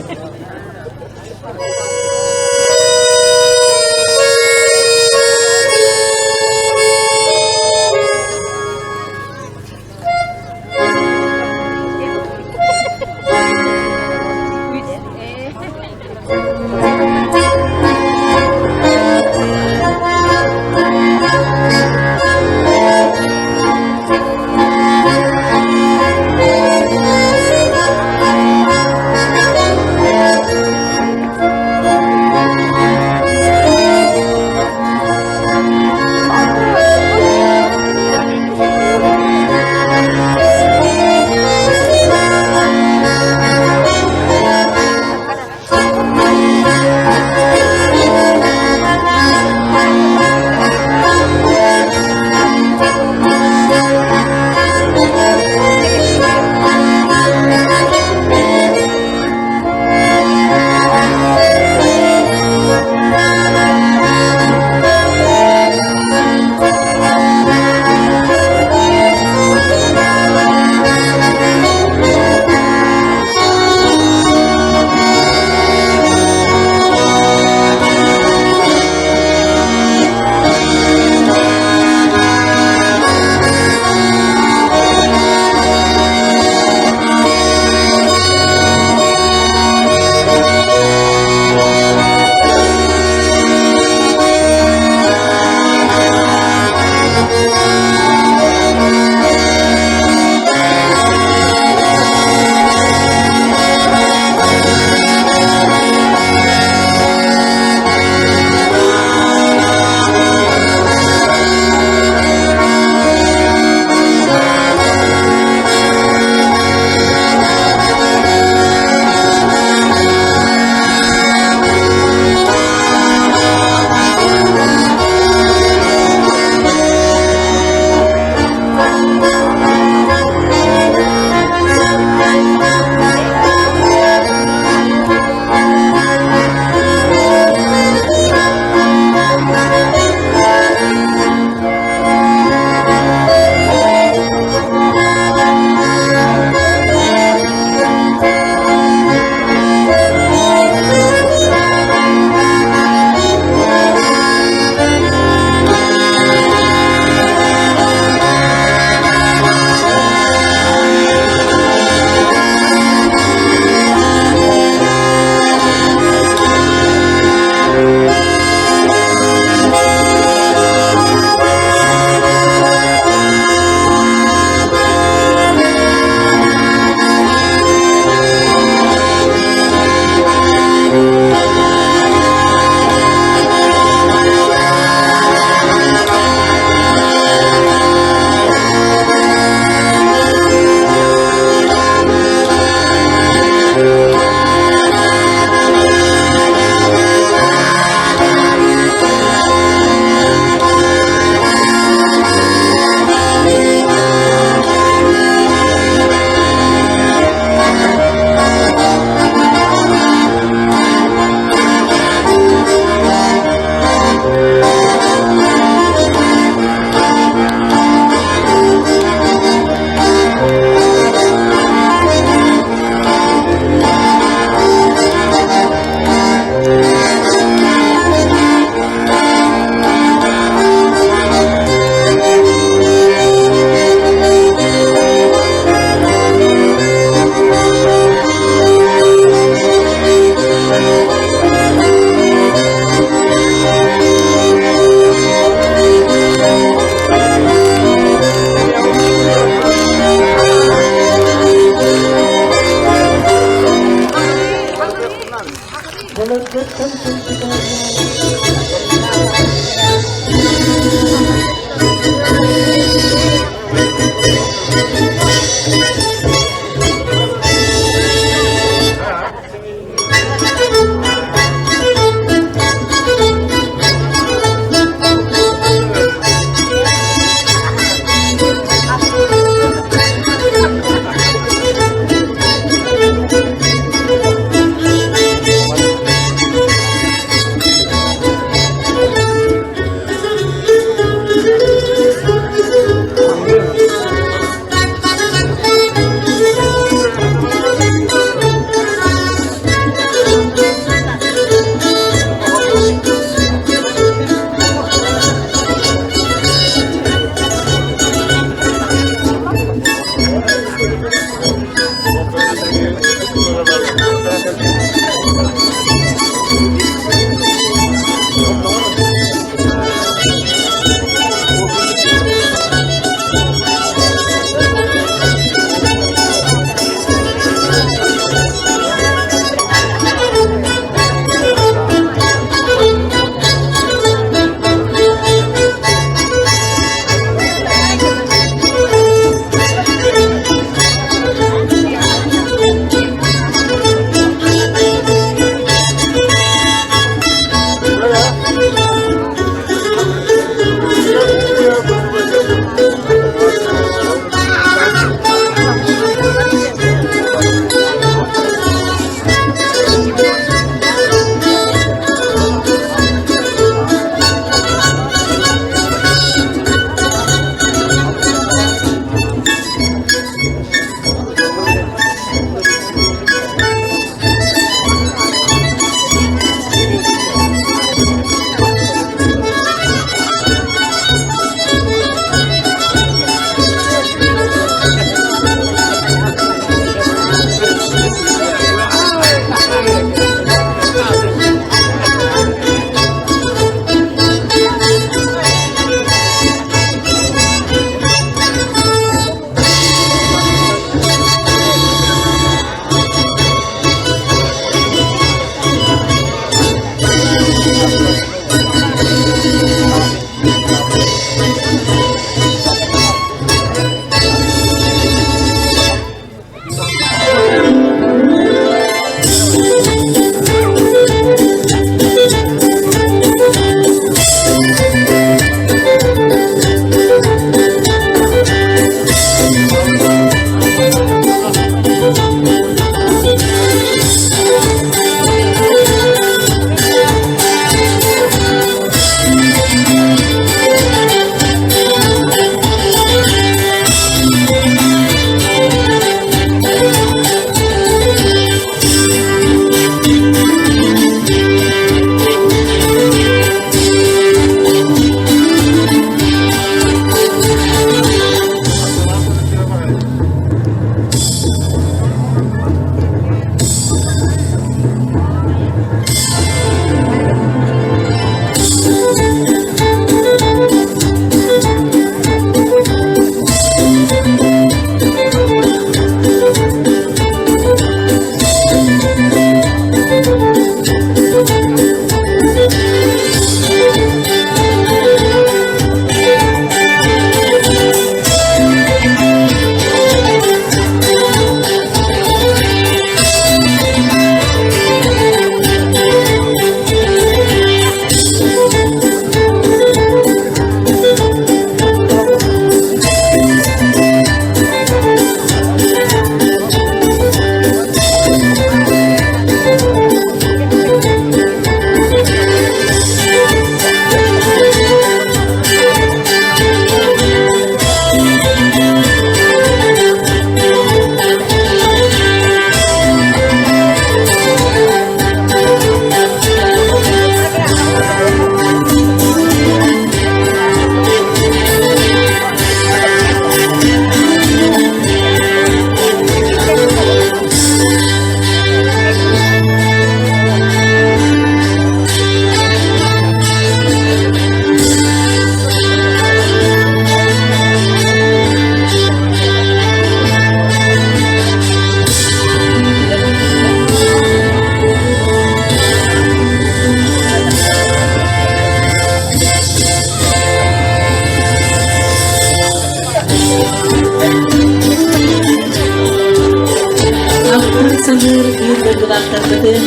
Ахтар-саныыр биир дойдулаахтарбытын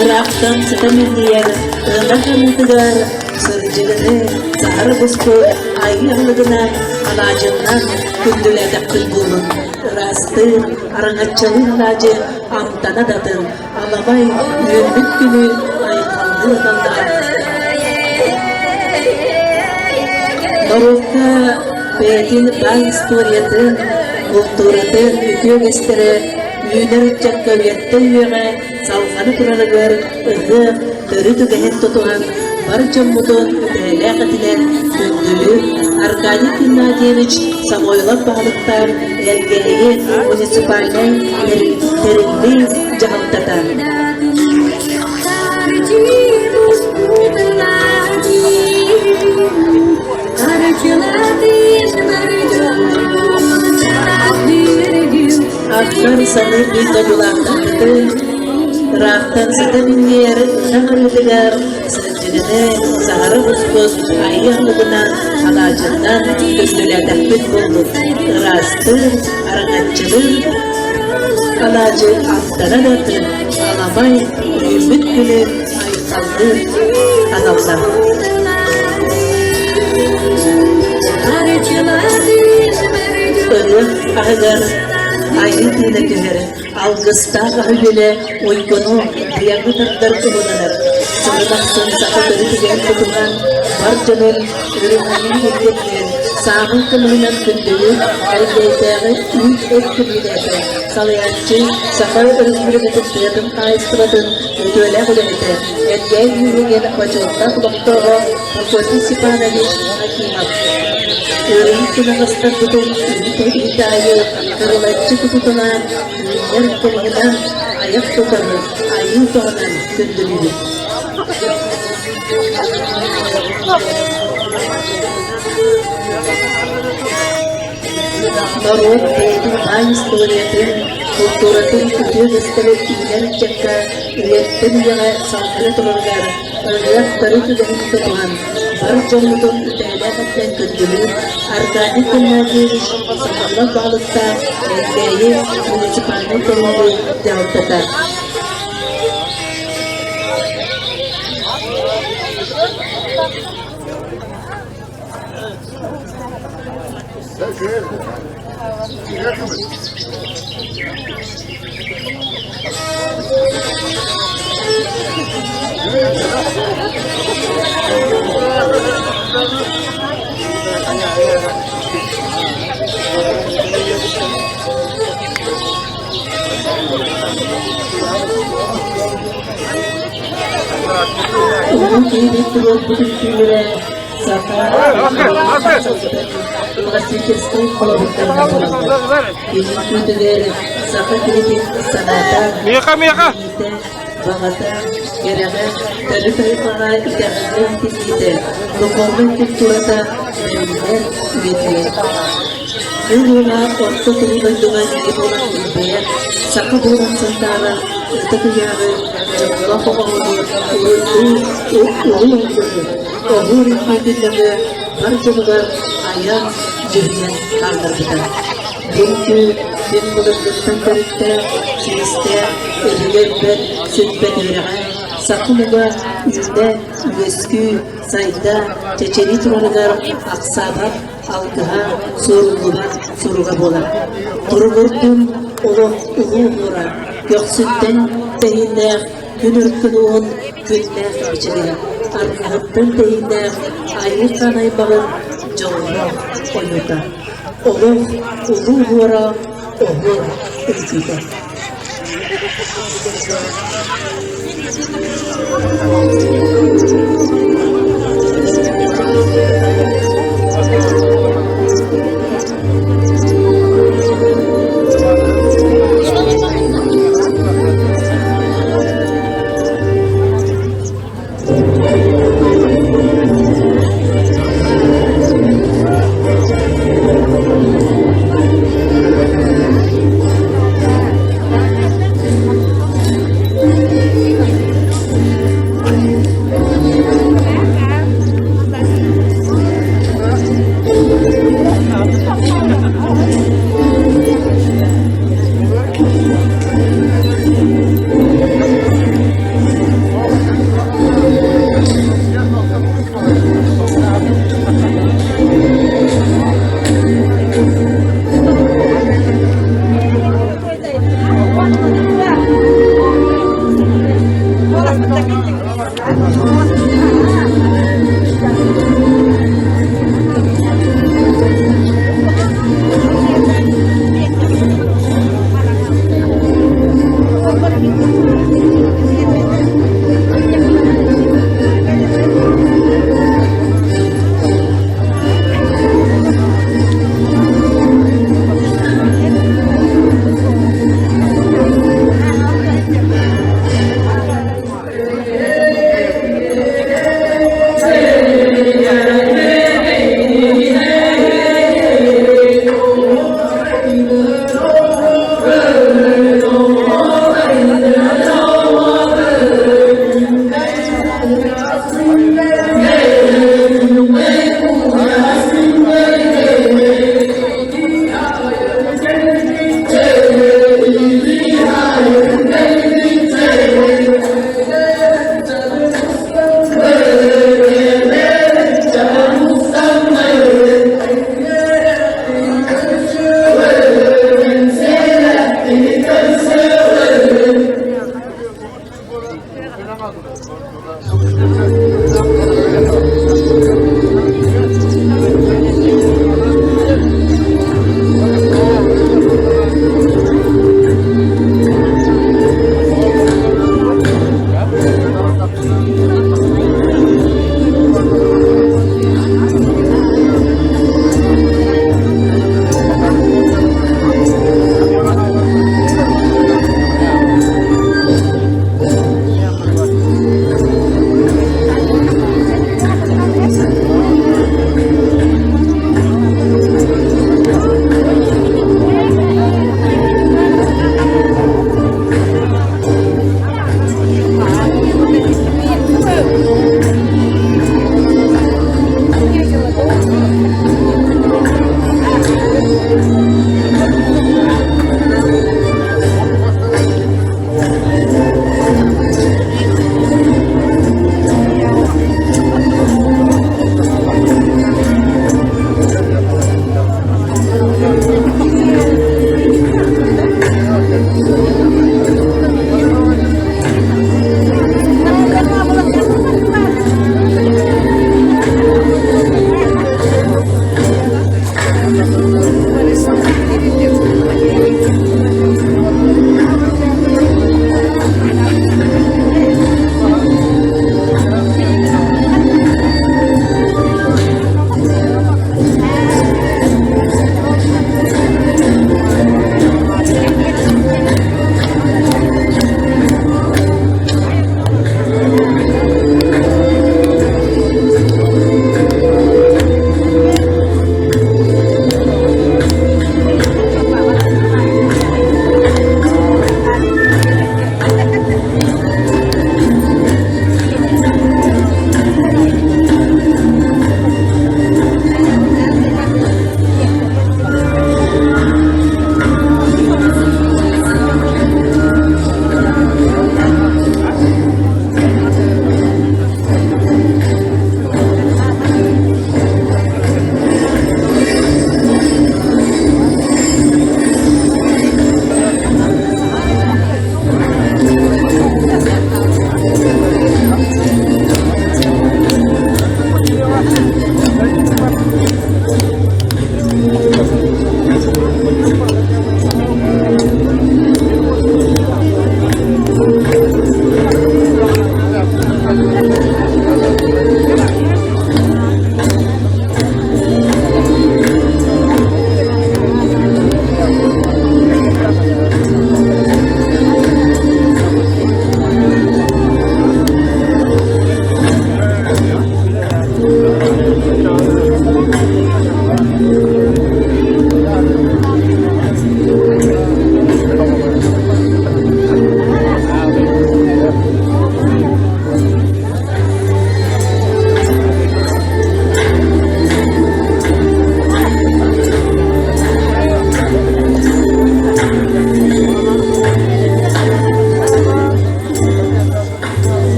ыраахтан сытан илдьийэр ынах ырыытыгар сырдьыгыны саһары буспут айыы аһылыгынан алаадьыннан күндүлээтэхпит буолун. Ыраастыыр, араҥаччылыыр алаадьы амтана да атын, аламай үөрбүт күнү айхаллыы аталлаах. Норуокка бэйэтин баай историятын, култууратын үтүө үгэстэрэ үүнэр ыччакка үйэттэн үйэҕэ салҕана турарыгар ыһыах төрүт үгэһин тутуһан бар дьоммутун үтүөлээх этинэн күндүлү Аркадий Геннадьевич Самойлов баһылыктаах Элгээйи муниципальнай тэриллии дьаһалтата. Ахтар саныыр биир дойдулаахтарбытын ыраахтан сыта минньийэр ынах арыытыгар сылдьыгыны саһары буспут айыы аһылыгынан алаадьыннан күндүлээтэхпит буоллун. Ыраастыыр, араҥаччылыыр алаадьы амтана да атын, аламай үүммүт күнү айхаллыыр аналлаах. Ырыа аһыгар айыы тыына түһэр, алгыстаах аһы-үөлэ уйгуну тыйаҥҥа тардар туһунанар. Сылын ахсын саха төрүт үгэһин тутуһан, бар дьонун үрүҥ илгэтинэн, саамай кымыһынан күндүлүүр Элгээйдээҕи үүт-эт күнүүлээтэ, салайааччы Саха Өрөспүүбүлүкэтин тыатын хаһаайыстыбатын үтүөлээх үлэһитэ, Элгээй нэһилиэгин бочуоттаах олохтооҕо Прокопий Степанович Акимов. Ыарыһах тынаҕастарбытын үүт аайы кырылаччы кутуталаан, үүннэр кымыһынан айах тутары айыы тоҕунан күндүлүүбүт. Норуот бэйэтин баай историятын, култууратын үтүө үгэстэрин үүнэр ыччакка үйэттэн үйэҕэ салгыы турарыгар. Ыһыах төрүт үгэһин тутуһан, бар дьоммутун үтээлээх эттэн күндүлүүр Аркадий Геннадьевич Сахаллар баһылыктаах Элгээйи муниципальнай тэриллии дьаһалтата. Улуу киһибит туруорбут үҥкүүлэрэ Классическай холобурдарынан буолаллар. Кини күүтүгэр саха киһитин санаата, билиитэ, баҕата, кэрэҕэ, төрүт айылҕаҕа итэҕэлгэ иитиллиитэ, духовнай культурата бэриллэр үйэтигэр. Ыл уола орто туруу дойдуга киһи буолан илбэйэр, саха буолан сандаарар ытык ыйааҕы дьоллоох оҕону уруйдуу улуу алгыһы Оһуор үҥкүүтүн бар дьонугар айан, дьүһүйэн хаалларбыта. Бу үҥкүү күн былыргыттан төрүттээх, силистээх, өбүгэ өлбөт, сүппэт үөрэҕэ, саха омуга үүнэ, үөскүү, сайда, чэчирии турарыгар ахсаабат алгыһа, суоруллубат суруга буолар. Туругурдун олох улуу оһуора, көхсүттэн тэһииннээх Күн өркөн уон күннээх мичилэ, арҕаһыттан тэһииннээх айыы хаан аймаҕын дьоллоох ойуута, олох улуу уора оһуор үҥкүүтэ.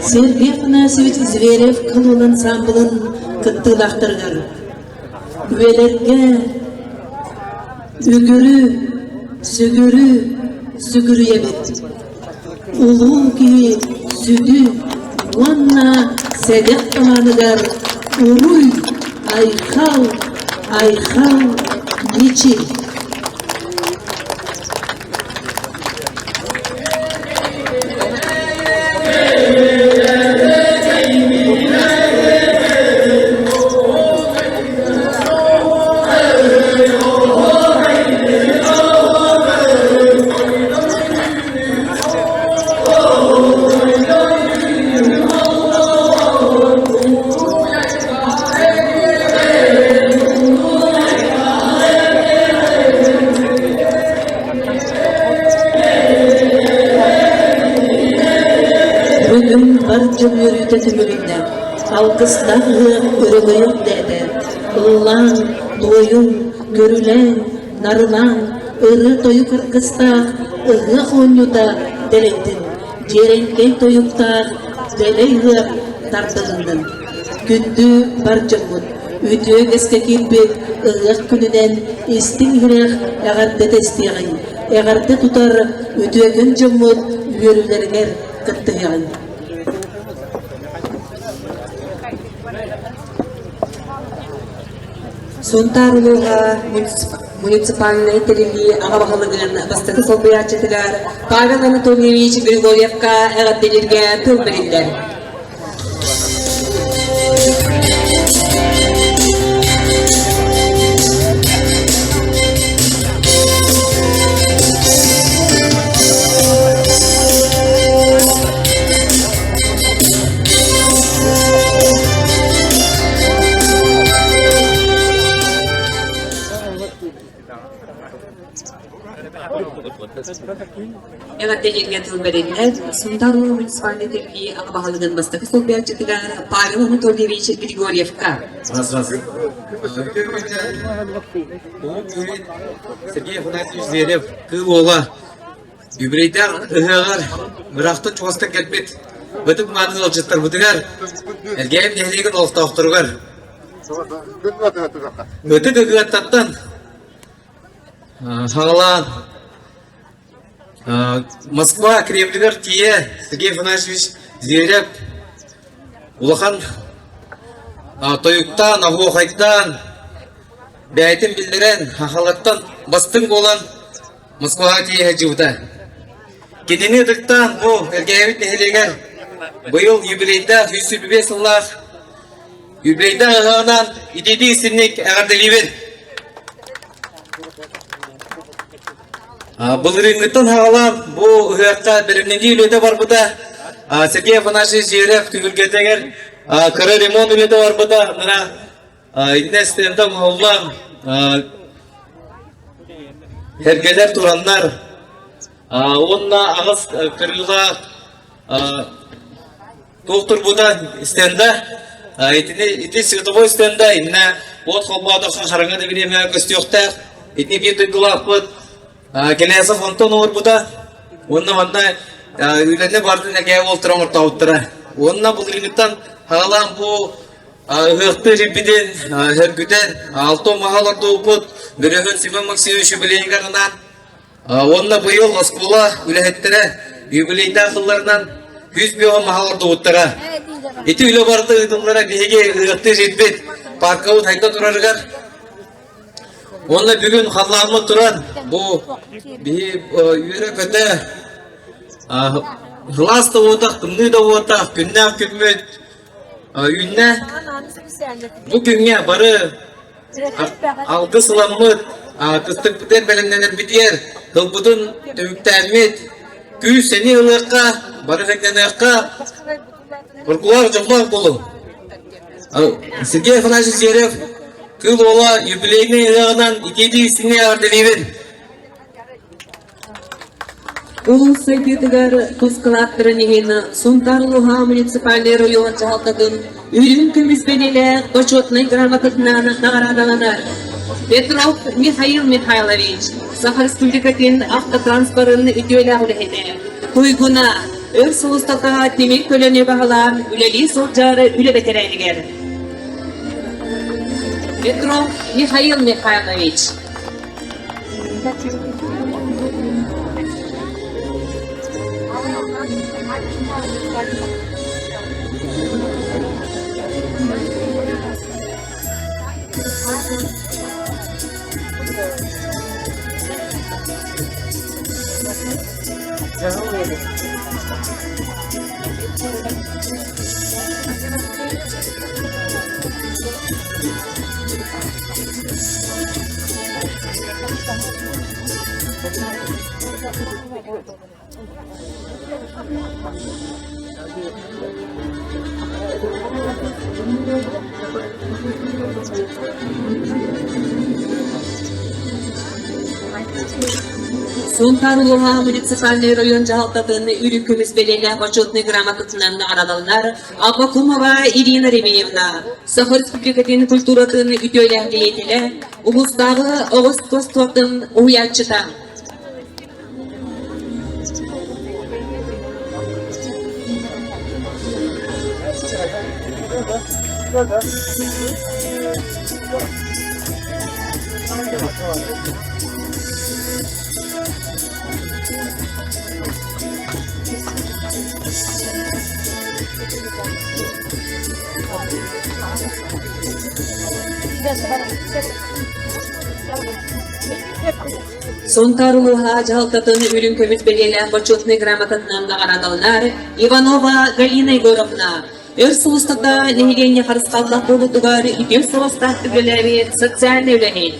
Сергей Афанасьевич Зверев кылын ансамблын кыттыылаахтарыгар Үөлэргэ үгүрү, сүгүрү, сүгүрүйэбит. Улуу киһи сүдү уонна сэдэх талааныгар уруй, айхал, айхал, мичил! Бүгүн бар дьон үөрүүтэ түмүлүннэ, алгыстаах ыһыах өрөгөйө үрдээтэ. Ыллаан, туойуҥ, көрүлээн, нарылаан, ырыа-тойук аргыстаах ыһыах оонньуута дэлэйдин, дьиэрэҥкэй тойуктаах дэлэй ыһыах тардылыннын. Күндү бар дьоммут, үтүө үгэскэ киирбит ыһыах күнүнэн истиҥ-иһирэх эҕэрдэтэ истиэҕиҥ, эҕэрдэ тутар үтүөкэн дьоммут үөрүүлэригэр кыттыһыаҕыҥ. Сунтаар улууһа муниципальнай тэриллии аҕа баһылыгын бастакы солбуйааччытыгар Павел Анатольевич Григорьевка эҕэрдэлииргэ тыл бэриллэр. Эҕэрдэлииргэ тыл бэриллэр Сунтаар муниципальнай тэриллии аҕа баһылыгын бастакы солбуйааччытыгар Павел Анатольевич Григорьевка. Сергей Афанасьевич Зверев, Кыыл Уола Үбүлүйдээх ыһыаҕар ыраахтан чугастан кэлбит ытык мааны ыалдьыттарбытыгар, Элгээйим нэһилиэгин олохтоохторугар Ытык Ыгыаттаттан саҕалаан Москва Кремлигэр тиийэ Сергей Афанасьевич Зверев улахан тойуктаан, оһуохайдаан, бэйэтин биллэрэн, хахалартан бастыҥ буолан Москваҕа тиийэ сылдьыбыта. Кинини ытыктаан бу Элгээйибит нэһилиэгэр быйыл юбилейдаах 125 сыллаах юбилейдаах ыһыаҕынан итиитии истинник эҕэрдэлиибин. Былырыыҥҥыттан саҕалаан бу ыһыахха бэлэмнэнии үлэтэ барбыта. Сергей Афанасьевич Зверев түһүлгэтигэр кыра ремонт үлэтэ барбыта. Мына итиннэ стенда оҥоһуллан Эргэлэр тураннар уонна аҕыс кырыылаах туох турбута стенда итини ити световой стенда иннэ уот холбоотоххо хараҥа да бириэмэ көстүөхтээх итини биир дойдулаахпыт Кэлээсов онтон оҥорбута уонна манна үлэни бардын эгэ уолтара оҥортообуттара уонна былырыыҥҥыттан хаалаан бу Ыһыахтыыр ирбитин сөргүтэн, алтон маһа олордубуппут Бөрөһүн Семен Максимович юбилейыгар анаан уонна быйыл оскуола үлэһиттэрэ юбилейдаах сылларынан күүс бөҕө маһа олордубуттара. Ити үлэ барыта ыытыллара биһиги ыһыахтыыр сирбит паркабыт хайда турарыгар уонна бүгүн халлааммыт туран бу биһи үөрэ-көтө сылаас да буотах, тымныы да буотах, күннээх күммүт Үүннэ бу күҥҥэ бары алгыс ыламмыт, кыстыкпытыгар бэлэмнэнэрбитигэр тылбытын түмүктээммит, күүс-сэниэ ылыахха, бары тэҥнэниэххэ, уркулаах дьоллоох буолуҥ. Сергей Афанасьевич Зверев. Кыыл Уола юбилейнай ыһыаҕынан итиитии истиҥник эҕэрдэлиибин! Улуус сайдыытыгар тус кылааттарын иһин Сунтаар улууһа муниципальнай район дьаһалтатын үрүҥ көмүс бэлиэлээх бочуотунай грамотатынан наҕараадаланар. Петров Михаил Михайлович, Саха Республикатын автотранспорын үтүөлээх үлэһитэ, туйгуна, өр сыл устата тимир көлөнү баһылаан үлэлии сылдьар үлэ бэтэрээнигэр. Петров Михаил Михайлович, Сунтаар улууһа муниципальнай район дьаһалтатын үрүҥ көмүс бэлиэлээх бочуотунай грамотатынан наҕараадаланар Аввакумова Ирина Ремеевна, Саха Республикатын культуратын үтүөлээх деятелэ, улуустааҕы оҕо искусствотын уһуйааччыта. Сунтаар улууһа дьаһалтатын үрүҥ көмүс бэлиэлээх бочуотунай грамотатынан наҕараадаланар Иванова Галина Егоровна өр сыл устата нэһилиэнньэ харысхаллаах буолуутугар үтүө суостаах үлэлээбит социальнай үлэһит.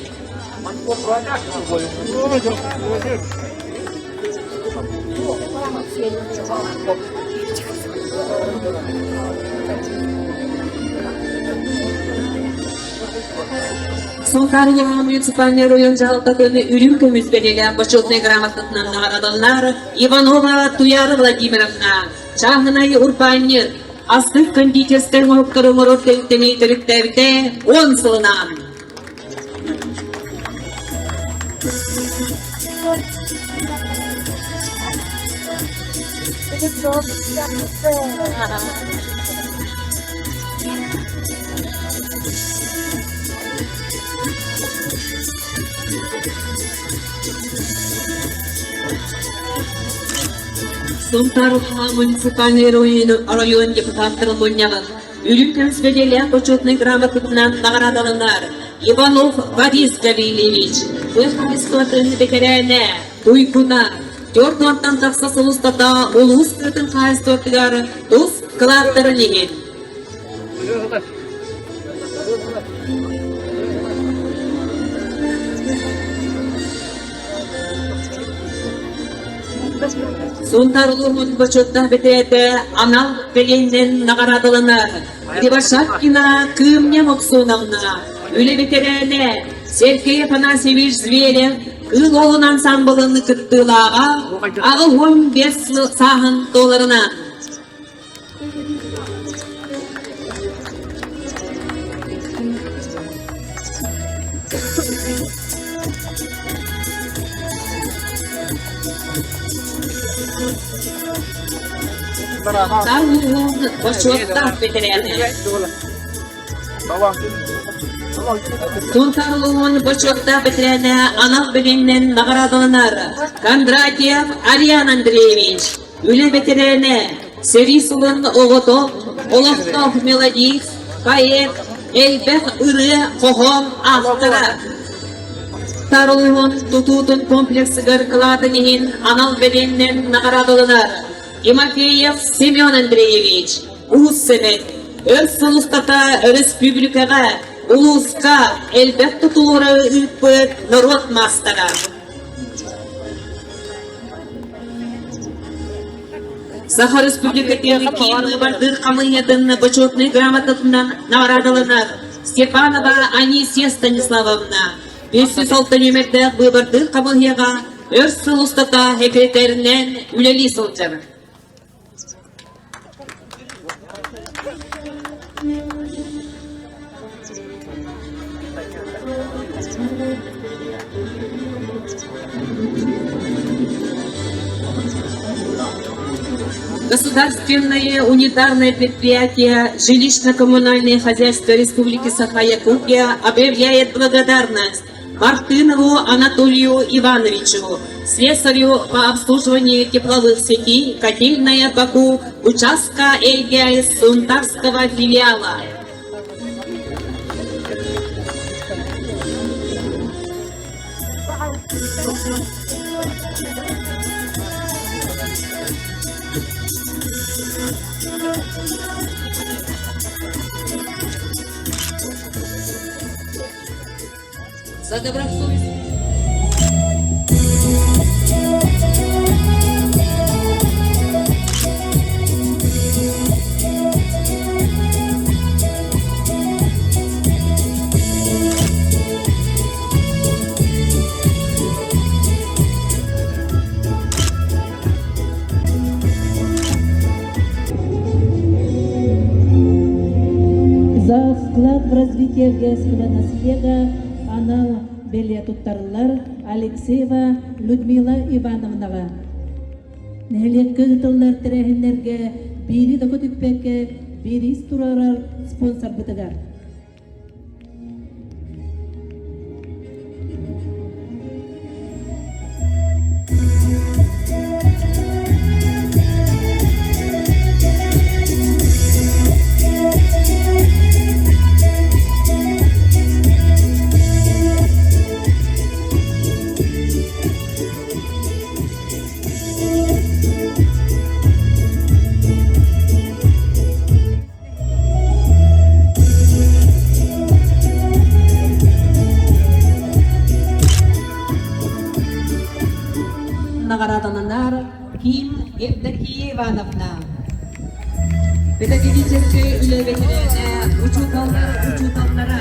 Сунтаар улууһа муниципальнай район дьаһалтатын үрүҥ көмүс бэлиэлээх бочуотунай грамотатынан наҕараадаланар Иванова Туяра Владимировна, чааһынай урбаанньыт, астык кондитерскай оҥоһуктары оҥорор тэрилтэни төрүттээбитэ 10 сылынан. Сунтаар улууһа муниципальнай оройуон депутаттарын мунньаҕын Үрүҥ көмүс бэлиэлээх бочуотунай грамотатынан наҕараадаланар Иванов Борис Гаврильевич, тыа хаһаайыстыбатын бэтэрээнэ, туйгуна, 40 тахса сыл устата улуус тыатын хаһаайыстыбатыгар тус кылааттарын иһин. Сунтаар улууһун бочуоттаах бэтэрээтэ анал бэлиэннэн наҕараадаланар Кривошапкина Кыымня Моксуновна, үлэ бэтэрээнэ Сергей Афанасьевич Зверев Кыыл Уолун ансаамбылын кыттыылааҕа 85 сааһын туоларынан. Бочуоттаах бэтэрээнэ. Сунтаар улууһун бочуоттаах бэтэрээнэ анал билиминэн наҕараадаланар Кондратьев Ариан Андреевич. Үлэ бэтэрээнэ, сэрии сылын оҕото, олохтоох мелодист, поэт, элбэх ырыа, хоһоон автора. Тарылыһын тутуутун комплексыгар кылаатын иһин анал бэлиэннэн наҕараадаланар Тимофеев Семен Андреевич, Уус Сэмэн, өр сыл устата өрөспүүбүлүкэҕэ, улууска элбэх тутуулары ыыппыт норуот маастара. Саха Республикатын киин быыбардыыр хамыыһыйатын бочуотунай грамотатынан наҕараадаланар. Степанова Анисия Станиславовна 506 нүөмэрдээх быыбардыыр хамыыһыйаҕа өр сыл устата секретаринэн үлэлии сылдьар. Государственное унитарное предприятие «Жилищно-коммунальное хозяйство Республики Саха-Якутия» объявляет благодарность Мартынову Анатолию Ивановичу, слесарю по обслуживанию тепловых сетей «Котельная Баку» участка ЛГС Сунтарского филиала. За добросовестность. За вклад в развитие гейского наслега анал бэлиэ туттарыллар Алексеева Людмила Ивановнаҕа. Нэһилиэккэ ыытыллар тэрээһиннэргэ биири да көтүппэккэ бириис туруорар спонсорбытыгар. Наҕараадаланар Ким Евдокия Ивановна. Педагогическай үлэ бэтэрээнэ, учууталлар учууталлара.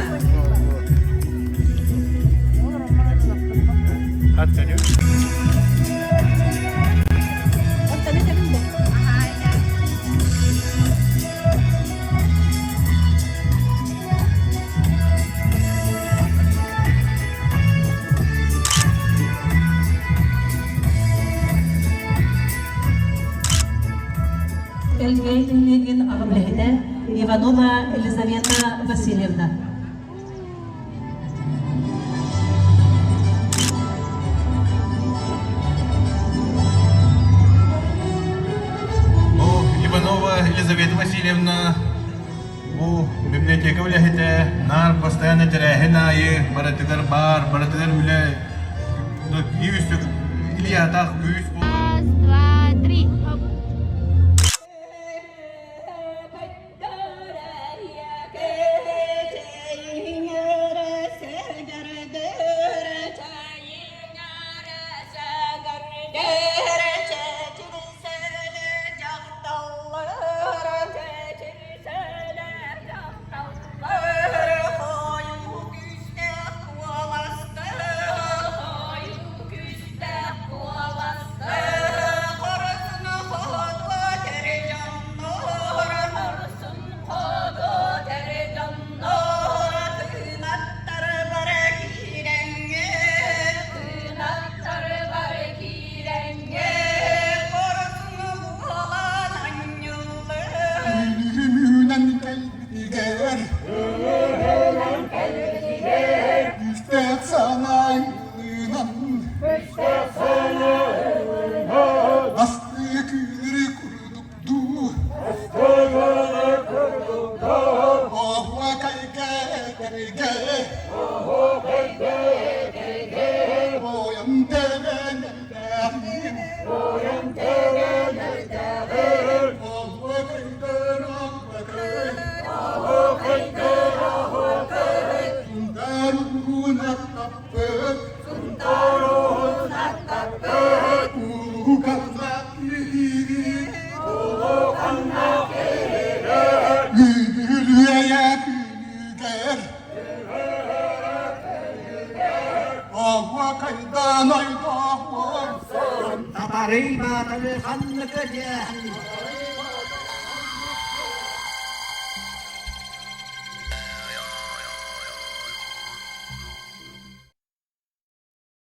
Элгээйи нэһилиэгин аҕа үлэһитэ Иванова Елизавета Васильевна. Бу Иванова Елизавета Васильевна бу библиотека үлэһитэ наар постоянно тэрээһин аайы барытыгар баар, барытыгар үлэ күүс Ильятах күүс Раз, два, три. Хоп. Оһуокайдаан ойдоох буолсан, Татарый баатары ханныка диэн.